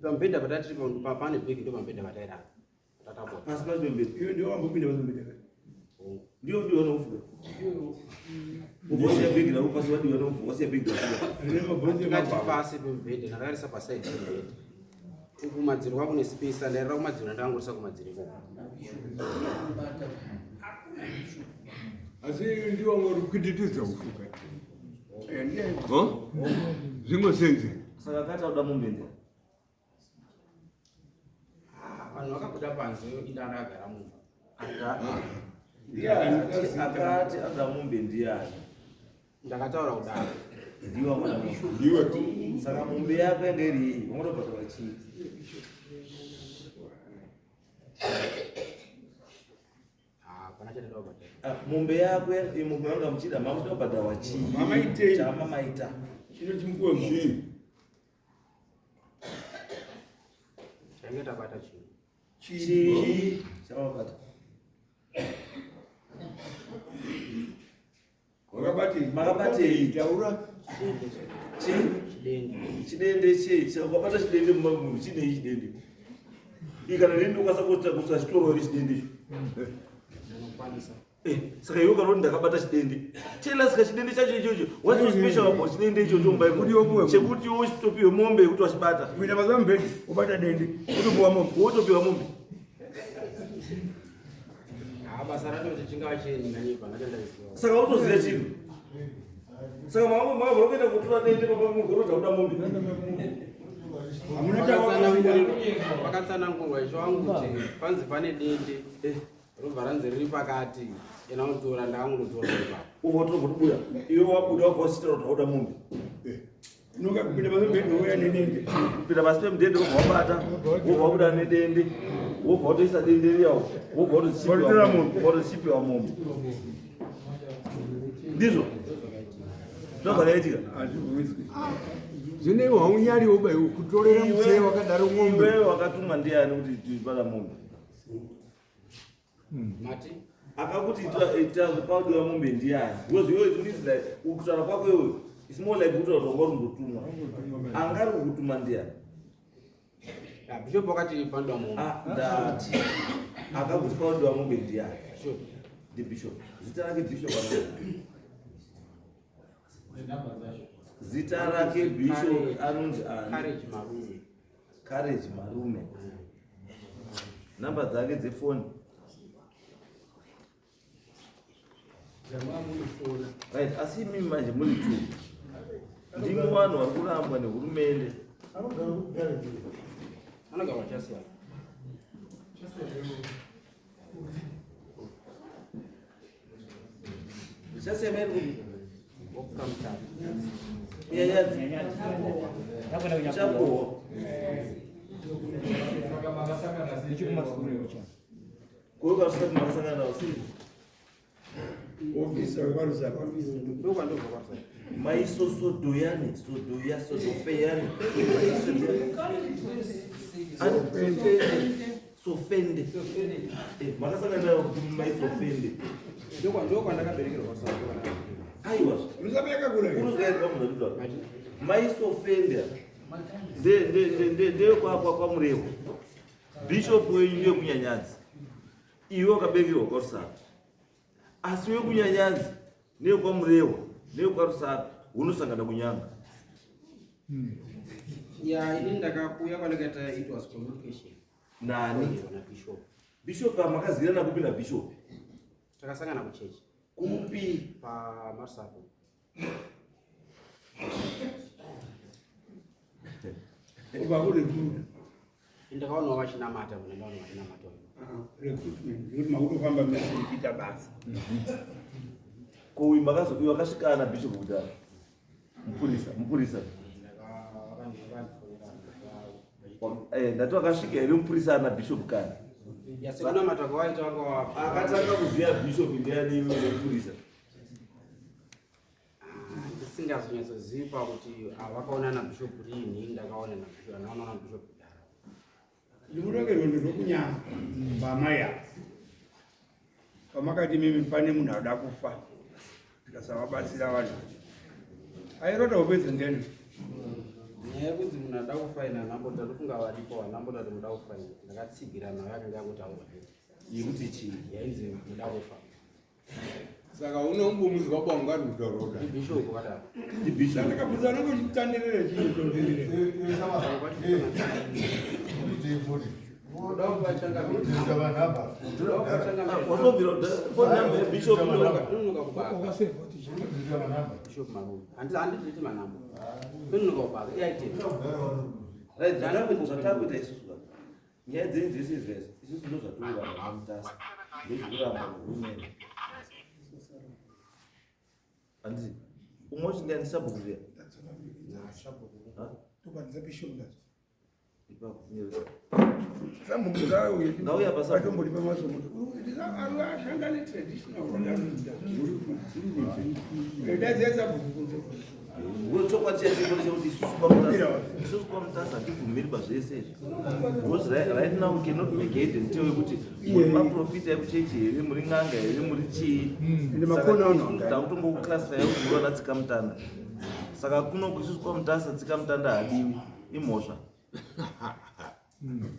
Pamubhedha patatiri pane bhegi, ndo pamubhedha patairara. Tatapota. Pasi pasi pemubhedha. Iwe ndiwe wambopinda pamubhedha. Ndiyo ndiyo nofuka. Wosiya bhegi rako pasi wadiwa nofuka wasiya bhegi rako. Rine mabhonzo Ndakati emagwama. pasi pemubhedha ndakarisa pasaidi pemubhedha. Uku kumadziro kwakune space, ndairara kumadziro, ndakangorisa kumadziro ikoko. Asi ndiwo ngori kuititidza kufuka. Zvingosenze. Saka akati auda mombe ndiani? Vanhu vakabuda panze, inda ndakagara mumba. Akati anoda mombe ndiani? Ndakataura kudaro. Ndiwe wangona mombe. Ndiwe. Saka mombe yako yanga iri iyi, wangotobhadhara chii? Hapana chandada kubhadhara. Ah, mombe yako iyi mombe yanga muchida mamuchida kubhadharwa chii? Mamaitei? Chamamaita. Chino chimukuwe mombe. Chii? Chainge tabata chinhu. Chii? Chamamabata. Wakabatei? Makabatei? Taura. Chii? Chidende. Chidende chei? Saka ukabata chidende mumba munhu chinei chidende? Iyi kana neni ndokwanisa kusa chitoro here chidende icho? Ndinokwanisa. Saka iwe kana kuti ndakabata chidende. Tell us ka chidende chacho ichocho. What's so special about chidende ichocho mumba Kuti upiwe imomo? mombe. Chekuti iwe uchitopiwe mombe yekuti wachibata. Kuenda pasi pamubhedha wobata dende wotopiwa mombe. Wotopiwa mombe. Ah, basa racho kuti chingava chenyi nanyika ndachandaiziva. Saka utoziva chinhu. Saka mamwe makabva kuenda kutora dende papa mugorota kuda mombe. Hamuna chawakasiya. Pakatsanangurwa isho wangu kuti panzi pane dende robva ranzi riri pakati, ena unotora, ndakangonotora ipapo. Ubva watora kubuda. Iwe wabuda wabva wachitaura kuti wauda mombe. Unonga kupinda pasi pamubhedha wouya nedende. Kupinda pasi pemudhende wobva wabata, wobva wabuda nedende, wobva watoisa dende riyawo, wobva Watotora mombe. watochipiwa mombe. Ndizvo ndozvakaitika. Hazvibvumidzwi. Zvine haunyariwo bai kutorera musee wakadaro ng'ombe. Iwewe wakatumwa ndiani kuti tibata mombe? Mati Akakuti ita paudiwa mombe ndiani? Because iwe it means like kutaura kwako iwe it's more like kutaura kuti wanga uri kundotumwa. Angari kukutuma ndiani? Ah, bishop wakati panoda mombe. Ah, ndati akakuti paudiwa mombe ndiani? Bishop. Ndibishop. Zita rake bishop anonzi. Zita rake Bishop anonzi ani? Courage Marume. Courage Marume. Namba dzake dzefoni. Right, asi imimi manje muri two. Ndimi vanhu vari kurambwa nehurumende. Anogara chasiya. Maiso sodoyani sodoya sodofeyani sofende eh, makasangana nayo kuti mai sofende. Ndokwandakaberekerwa. Aiwa, mai sofende ndekwakwamurevo, bishop wenyu yekunyanyadzi. Iwe wakaberekerwa kwaRusape, asi wekunyanyadzi neyekwaMurewa neyekwaRusape unosangana kunyanga. Ya, ini ndakakuya kwandakaita, it was communication. Nani? Na bishop. Bishop amakazirana kupi nabishop? Takasangana kuchechi. Kupi? PaMarusape. Ndakaonawo vachinamata muna, ndaona vachinamata. Recruitment nekuti makutofamba mese muchiita basa. Ko uyu makazo uyu akasvika na bishop kudhara, mupurisa, mupurisa. Ndati wakasvika here mupurisa ana bishop kana? Yasekunamata kwawaita wanga. Akatanga kuziva bishop ndiani iwe mupurisa? Ndisingazonyatsozivi pakuti vakaona nabishop rini. Ndakaona nabishop, ndakaona nabishop kudhara. Ndimuronge rwendo rwokunyama pamai apa pamakati mimi pane munhu ada kufa tikasavabatsira vanhu airota upedze ndeni. Nyaya yekuti munhu ada kufaina nambota, ndofunga varipo vanambota kuti muda kufaina. Ndakatsigira nayo yakanga yakutaurwa. Yekuti chii? Yainzi muda kufa. Saka unombomuzwa baba ungari kutaura. Ndibishop kadaro. Ndibishop. Ndakabvunza unenge uchitandirira chii totenderera. Watobvira phone number yabishop. Nonoka kubaka. Bishop Marume, handiti manamba nonoka kubaka iyaite. Right, zvatakuita isusu ka, nyaya dzenyu dzese izvezvi, isusu ndo zvatikuramba naMutasa, ndozvikuramba nehurumende, handiti? Umwe wacho ndiani, sabhuku zviya? Ipapo. Ngauya pa sabhuku. Atomboripa masomo ashanda netraditional daidzai sabhuku kunze. Chokwadi chacho chekuti isusu kwaMutasa hatibvumiri pazvese izvi, because right now we cannot make head and tail yekuti muri maprofita ekuchechi here, muri n'anga here, muri chii. Ende makona Saka ano isusu takutongokuclassify kuti muri vana tsikamutanda. Saka kuno isusu kwaMutasa tsikamutanda hadiwi, imhosva.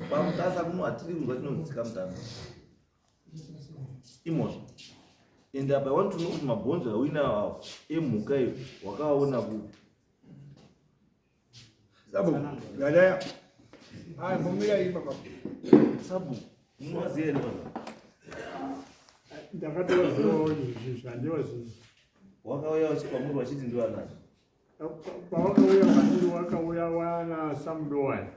PaMutasa kuno hatiri kunzwa chinonzi tsikamutanda, imhosva. And apa I want to know kuti mabhonzo auinawo awo emhuka iyo wakaona kupi? Sabhuku gadaya aya mbomira iyi baba. Sabhuku, munovaziva here vanhu? Ndakatovazivawo izvi zvandivazivi. Wakauya kwamuri wachiti ndivanani? Pawakauya kwatiri wakauya wana samudowani,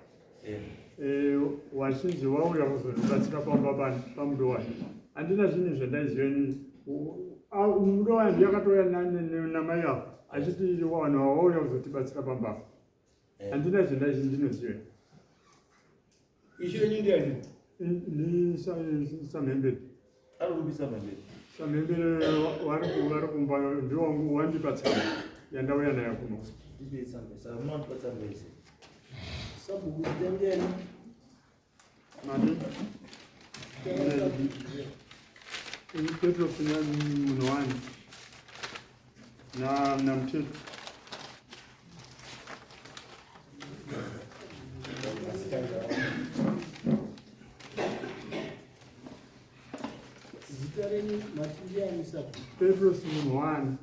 wachinzi wauya kuzondibatsira pamba pamudowani. Handina zvinhu zvandaiziva ini. Mudowani ndiye akatouya namai avo achiti vanhu ava wauya kuzotibatsira pamba apa. Handina zvandaizi ndinoziva. Ishe yenyu ndiani? Ni Samhembere. Ari kupi Samhembere? Samhembere vari kumba, ndiwo wandipa tsamba yandauya nayo kuno. Ndipei tsamba. Saka munowandipa tsamba ese. Sabhuku zita ndiani? Mani Petro munhu wani na naMuteto. Zita renyu mati ndiani, sabhuku? Petros munhu wani.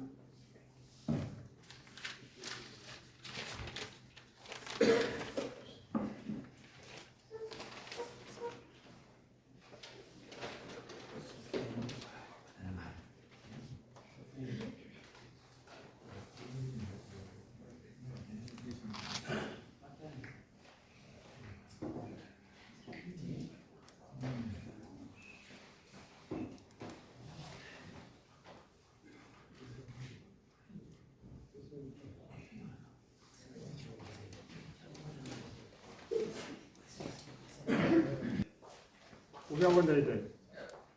Kuuya kwandaita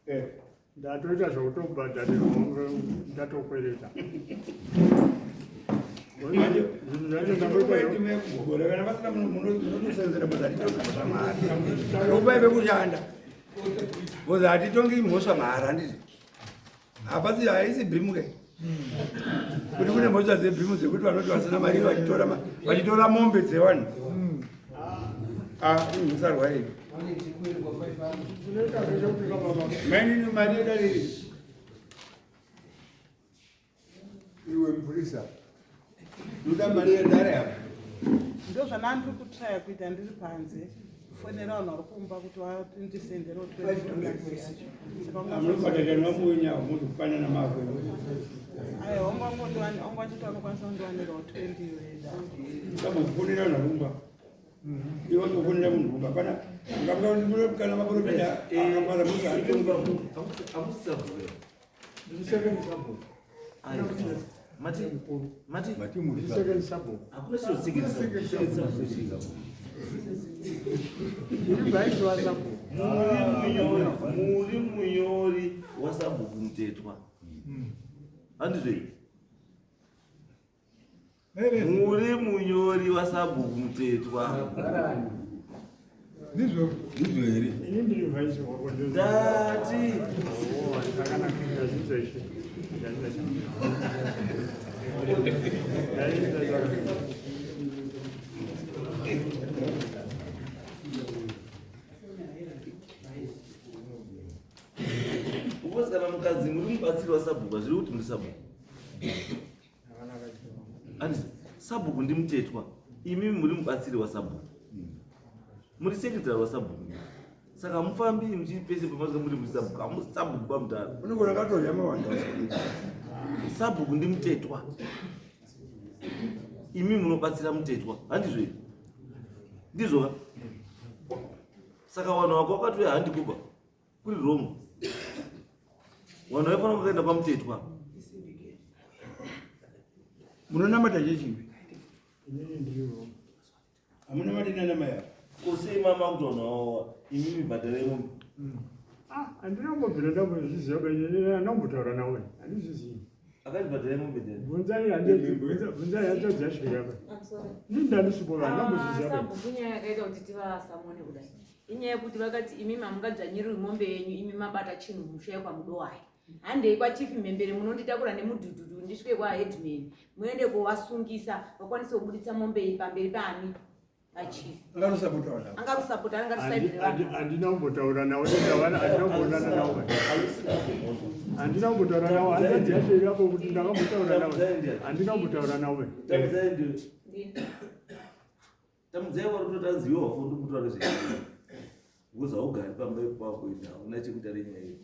Eh. Ndatoita zvekutobhadharirwa ndatokwereta. Zvinhu zvacho ndamboita Kana vasina munotosenzera basa hatitongi mhosva mahara. Ropai pekushanda. Because hatitongi mhosva mahara handiti. Hapasi haisi bhimu ke. Kuti kune mhosva dzebhimu dzekuti vanoti vasina mari vachitora vachitora mombe dzevanhu. Ah, musarwa here. Mainini mari yedare Iwe mupurisa. Unoda mari yedare apa? Ndozvana ndiri kutraya kuita ndiri panze kufonera vanhu vari kumba kuti vandisendere $20 yacho. Munobhadhara vamunya muri kupanana mavhu. Aiwa, wanga wachiti vanokwanisa kundiwanirawo 20 iyoyo. Sambokufonera vanhu vari kumba. Iwe wangofonera munhu kumba pana kana maprofita akapara munhu arikumba. Hamusabhuku. Ndiri sabhuku. Mati mati Mati muri Ndiri second sabhuku. hakuna chiro second sabhuku. Ndiri vice wasabhuku. Muri munyori wasabhuku Mutetwa. Handizvo here? Muri munyori wasabhuku Mutetwa. Ndizvo ndizvo here? Ini ndiri vice wako. Ndati Zvakanaka ndazvinzwa izvi. Ndazvinzwa. Ndazvinzwa zvakanaka. Because kana mukadzi muri mubatsiri wasabhuku hazviri kuti muri sabhuku. Handiti sabhuku ndimutetwa, imimi muri mubatsiri wasabhuku. Muri secretary wasabhuku. Saka mufambi muchipese pamasvika muri muri sabhuku, hamusi sabhuku pamudhara. Unogona katorya mawanda. Sabhuku ndimutetwa. Imi munobatsira mutetwa, handizvo here? Ndizvo ka? Saka vanhu vako vakatouya handi kuba kuri wrong. Vanhu vaifanira kuenda kwamutetwa. Munonamata chechipi? Inini ndiri wrong. Hamunamati nana mai ava. Kosei mama kuti vanhu ava imimi bhadharai mombe. Ah, handina kumbobvira ndambozviziva ba inini andambotaura nawe. Handizvizivi. Akati bhadharai mombe dzenu. Bvunzai hanzvadzi, bvunzai hanzvadzi yasvika apa. Inini ndandisipo ba, handambozviziva ba. Sabhuku nyaya yakaita kuti tivasamone kudai inyaya yekuti vakati imi mamungadzvanyiriri mombe yenyu imi mabata chinhu musha kwaMudowai handei kwachief Mhembere munonditakura nemudhudhudhu ndisvike kwaheadman muende kovasungisa vakwanise kubuditsa mombe iyi pamberi pani pachief Angarusapota vanhu ava. angarusapota angarusaidire vanhu Handina kumbotaura nawo, ndavana handina kumboonana nawo. Handina kumbotaura nawo, hanzvadzi yacho iri apo kuti ndakambotaura nawo. Handina kumbotaura nawo. Tambudzai ndiwe. Ndini. Tambudzai wari kutotanzi iwe wafa ndikutaura nezvenyaya. Because haugari pamba ipapo ende hauna chekuita nenyaya iyi.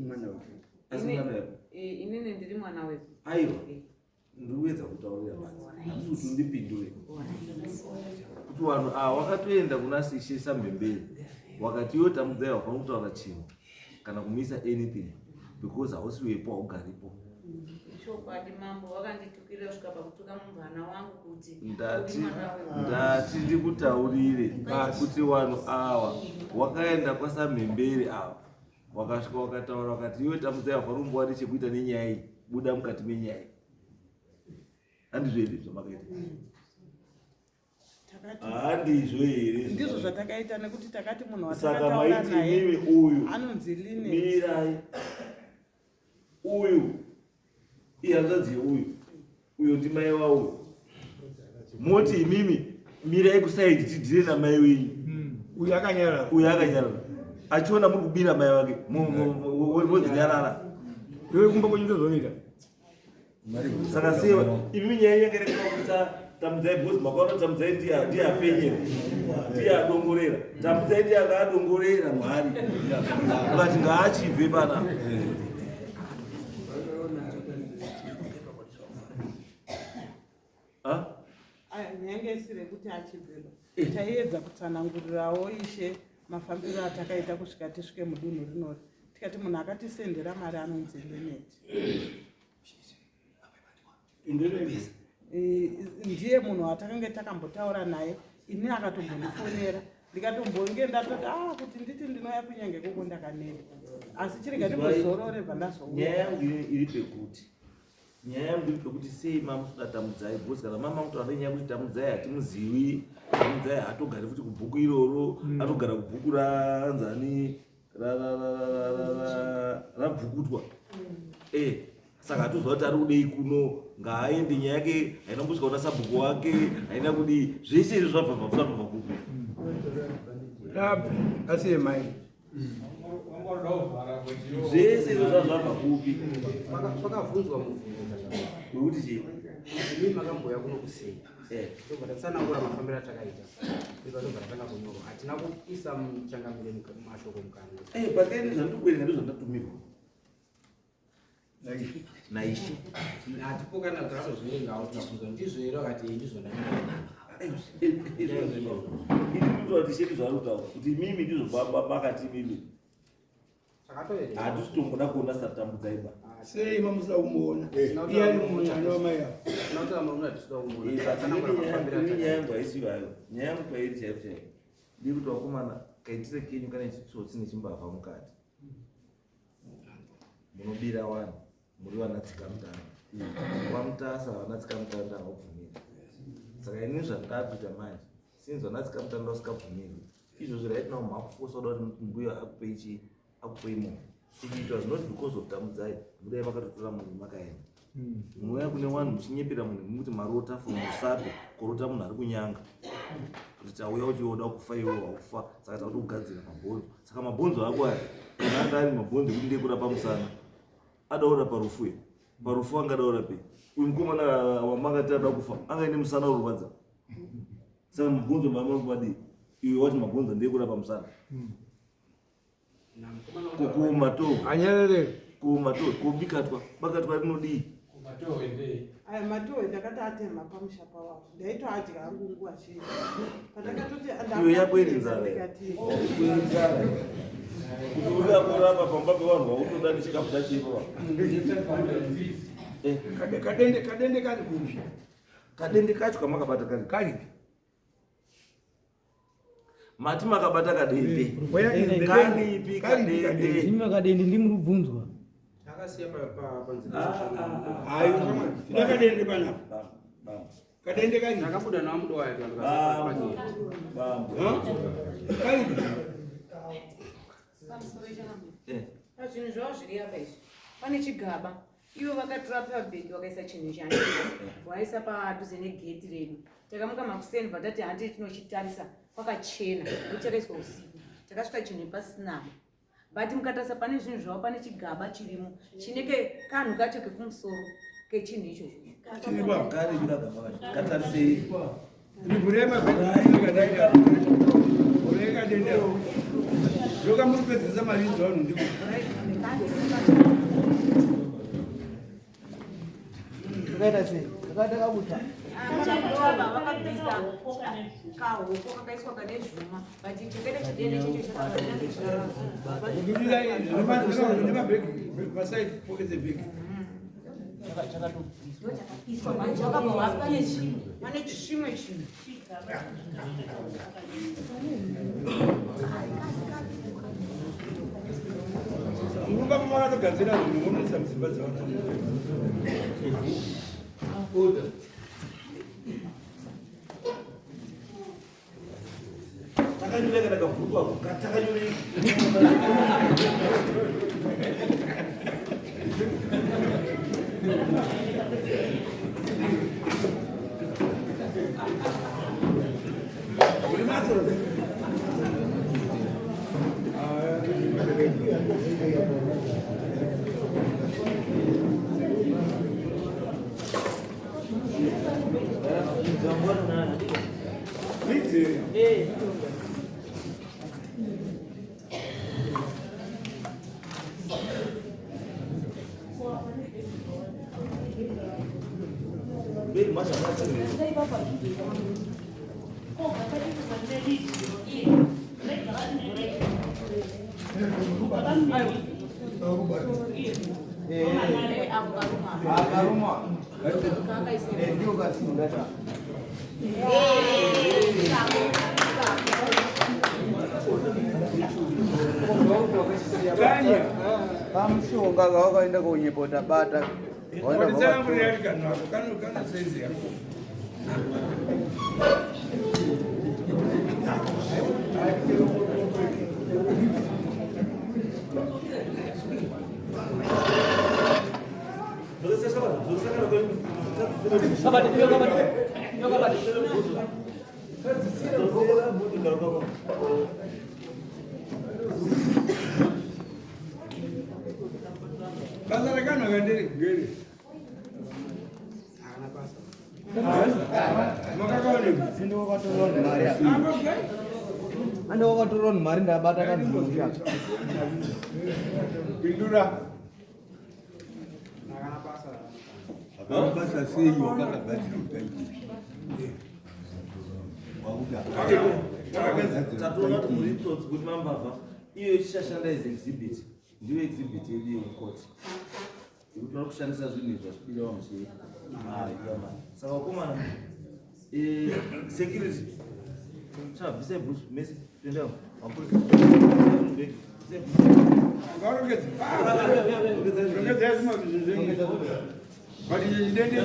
Mwana wake. Asi mwana wako. Inini ndiri mwana wepo. Aiwa. Ndiri kuedza kutaurira badzi. Handisi kuti undipindure. Kuti vanhu ava wakatoenda kuna Sishe Samhemberi wakati iwe Tambudzai haufaniri kutaura chinhu kana kumuisa anything because hausi wepo haugaripo. Chokwadi mambo vakanditukirira kusvika pakutuka mumvana wangu kuti Ndati uri mwana wepo. ndati ndikutaurire kuti vanhu ava wakaenda kwaSamhemberi ava wakasvika wakataura wakati iwe Tambudzai haufaniri kumbowa nechekuita nenyaya iyi buda mukati menyaya iyi. Handizvo here zvamakaita? Takati Handizvo here? ndizvo zvatakaita nekuti takati munhu Saka watakataura maiti naye imimi uyu anonzi Linet. mirai uyu ihanzvadzi yeuyu uyo ndimai wauyu moti imimi mirai kusaidi tidhire namai wenyu Uyu akanyarara. uyu akanyarara achiona muri kubira mai vake modzinyarara Iwe kumba kwenyu ndozvonoita. Saka sei imimi nyaya yenyu yanga iri Tambudzai because makaona Tambudzai ndiye ndiye apenyera ndiye adongorera Tambudzai ndiye anga adongorera Mwari ukati ngaachibve pana Ah? Aya, nyange isiri yekuti achibveba taiedza kutsanangurirawo ishe mafambiro atakaita kusvika tisvike mudunhu rinori tikati munhu akatisendera mari anonzi Linet. Ndiye munhu watakange takambotaura naye ini akatombondifonera. Ndikatombonge ndatoti ah kuti nditi ndinouya kunyange koko ndakaneta. Asi chirega ndimbozorore bva ndazouya. Nyaya yangu iri pekuti nyaya yangu iri pekuti sei mamusuda Tambudzai because kana mama mutaura nenyaya yekuti Tambudzai hatimuzivi, Tambudzai haatogari futi kubhuku iroro, atogara kubhuku ranzani rabvukutwa. Saka hatoziva kuti ari kudei kuno, ngaaende, nyaya yake haina kumbosvika kuna sabhuku wake, haina kudii, zvese izvo zvabva zvabva kupi? Asiye mai. Zvese izvo zvabva kupi? Pakabvunzwa mubvunzo wekuti chii? Imi makambouya kuno kusei? Tobva tatsanangura mafambiro atakaita. Tobva tobva tatanga kunyorwa. Hatina kuisa muchangamire mashoko mukanwa. But then zvandiri kuverenga ndozvandatumirwa naishe. Hatipo kana takatozviverengawo tisu ndizvo here vakati ndizvo ndanyora. Ini ndinotaura kuti ishe ndizvo ari kutaura kuti imimi ndizvo makati imimi. Takatoverenga. Hatisi tomboda kuona saTambudzai ba. Sei mamusida kumuona? Iye ari mutano wamai avo. Hatina kutaura murume hatisida kumuona. Tatsanangura mafambiro Ini nyaya atakaita. yangu haisi iyoyo. Nyaya yangu pairi chaipo chaipo ndiri kuti vakomana kaitire kenyu kane chitsotsi nechimbavha mukati. Munobira vanhu muri vana tsikamutanda. KwaMutasa vana tsikamutanda havabvumiri. Saka ini zvandakuita manje since vana tsikamutanda vasikabvumirwi izvozvo right now makufosa kuda kuti mbuya akupei chii, akupei mombe. If it was not because of Tambudzai, mudai makatotora munhu makaenda. Munouya kune vanhu muchinyepera munhu mukuti marota from Musabe, kurota munhu ari kunyanga kuti tauya kuti iwe uda kufa, iwe wakufa, saka takuti kugadzira mabhonzo. Saka mabhonzo ako aya kana anga ari mabhonzo ekuti ndekurapa musana, ada kurapa rufu here? Parufu angada kurapei? Uyu mukomana wamakati ada kufa anga aine musana urwadza, saka mabhonzo mamadii? Iwe wati mabhonzo ndekurapa musana. Kumato Anyerere. Kumato kubikatwa bakatwa rinodii? Aya matohwe ndakati atema pamusha pawavo. Ndaitoadya hangu nguva zhinji. Pandakatoti Iyo yako iri nzara. ndikati Nzara. Kuti uda kurapa pamba pevanhu vautoda nechikafu chachipo. Kadende kadende kari kupi? Kadende kacho kamakabata kari. Karipi? Mati makabata kadende. Where is the Karipi dende? Karipi kadende? kadende? Ndimi makadende ndimi muri kubvunzwa. Takasiya panzira. Hayi, tina kadende panapa. Kadende karipi? Takabuda nawo mudowa yetu Bambo. Bambo. Karipi? Pamusoro ichangamire. Pazvinhu zvavo zviri apa izvi pane chigaba. Ivo vakatora pabhegi vakaisa chinhu change vaisa padhuze negeti redu. Takamuka makuseni bva tati handi tinochitarisa kwakachena nekuti chakaiswa usiku. Takasvika chinhu pasina, but mukatarisa pane zvinhu zvavo pane chigaba chirimo chineke kanhu kacho kekumusoro kechinhu ichocho. Chiripo. Karipi kagaba kacho? Katarisei. Rivhurei mabhegi kadende. Vhurei kadende. Ndokamuripedzesa mari dzavanhu ndiko. Zvakaita sei? Zvakaita kakuta. Baba vakabvisa kahoko kakaiswa kane zvuma, but chakaita chidende checho. Nemabhegi maside pockets ebhegi. Chakapiswa manje wakabva wapisa pane chimwe chinhu. Murumba makatogadzira zvinhu munoisa mudzimba dzavanhu. Takanyoreka ndakabvutwa takanyoreka. Uri masoro. Midzi. Mberi masha masha. Akarumwa. Ndio kasinda cha. Pamushonga kawakaenda konyepa tabata. Basa rakanaka ndere ngere. Ande wakatorwa mari ndabata kanzira. Pindura. Hapana basa sei wakakagadzira utaiti. Tatoona kuti muri tsotsi, kuti mambavha. Iyo ichishashanda as exhibit, ndiyo exhibit yedu yekukoti yekuti vari kushandisa zvinhu izvi vachibira vanhu chii mari. Saka vakomana, security, chabvisai bhutsu mese, toenda mapurisa. Ngaurongedze. Rongedza zvimwe zvinhu zvenyu. But chidende.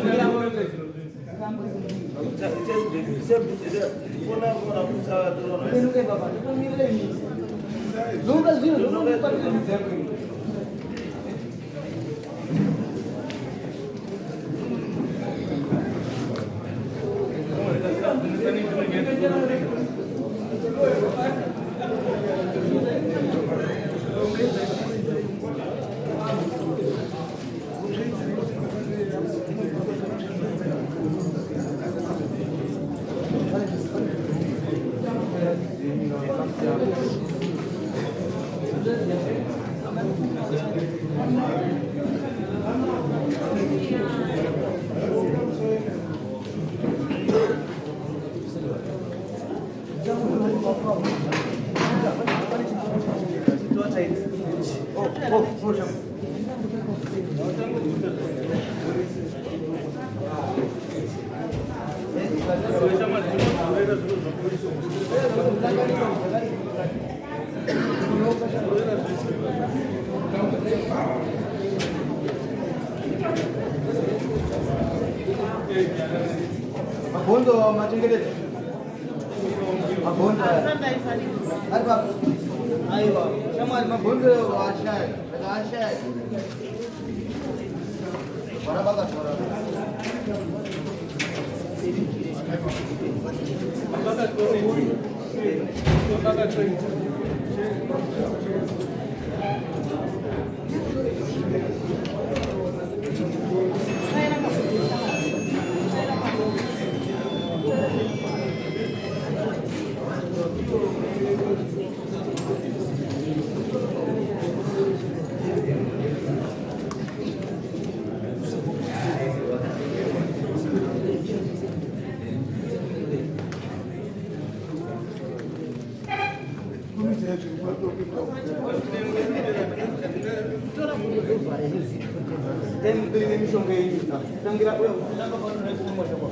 Zonga zviro zvonondibatira midzi yako iyi. Mabhondo machengetedza. Mabhondo aya. Ari papi? Aiwa, shamwari mabhondo ashaya. Saka ashaya. Vana vakatora. Mishonga yenyu tangira uya kutanga pano nekumwa chakwa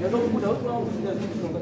yatokubuda utoa mishonga.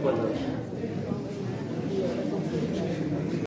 Right.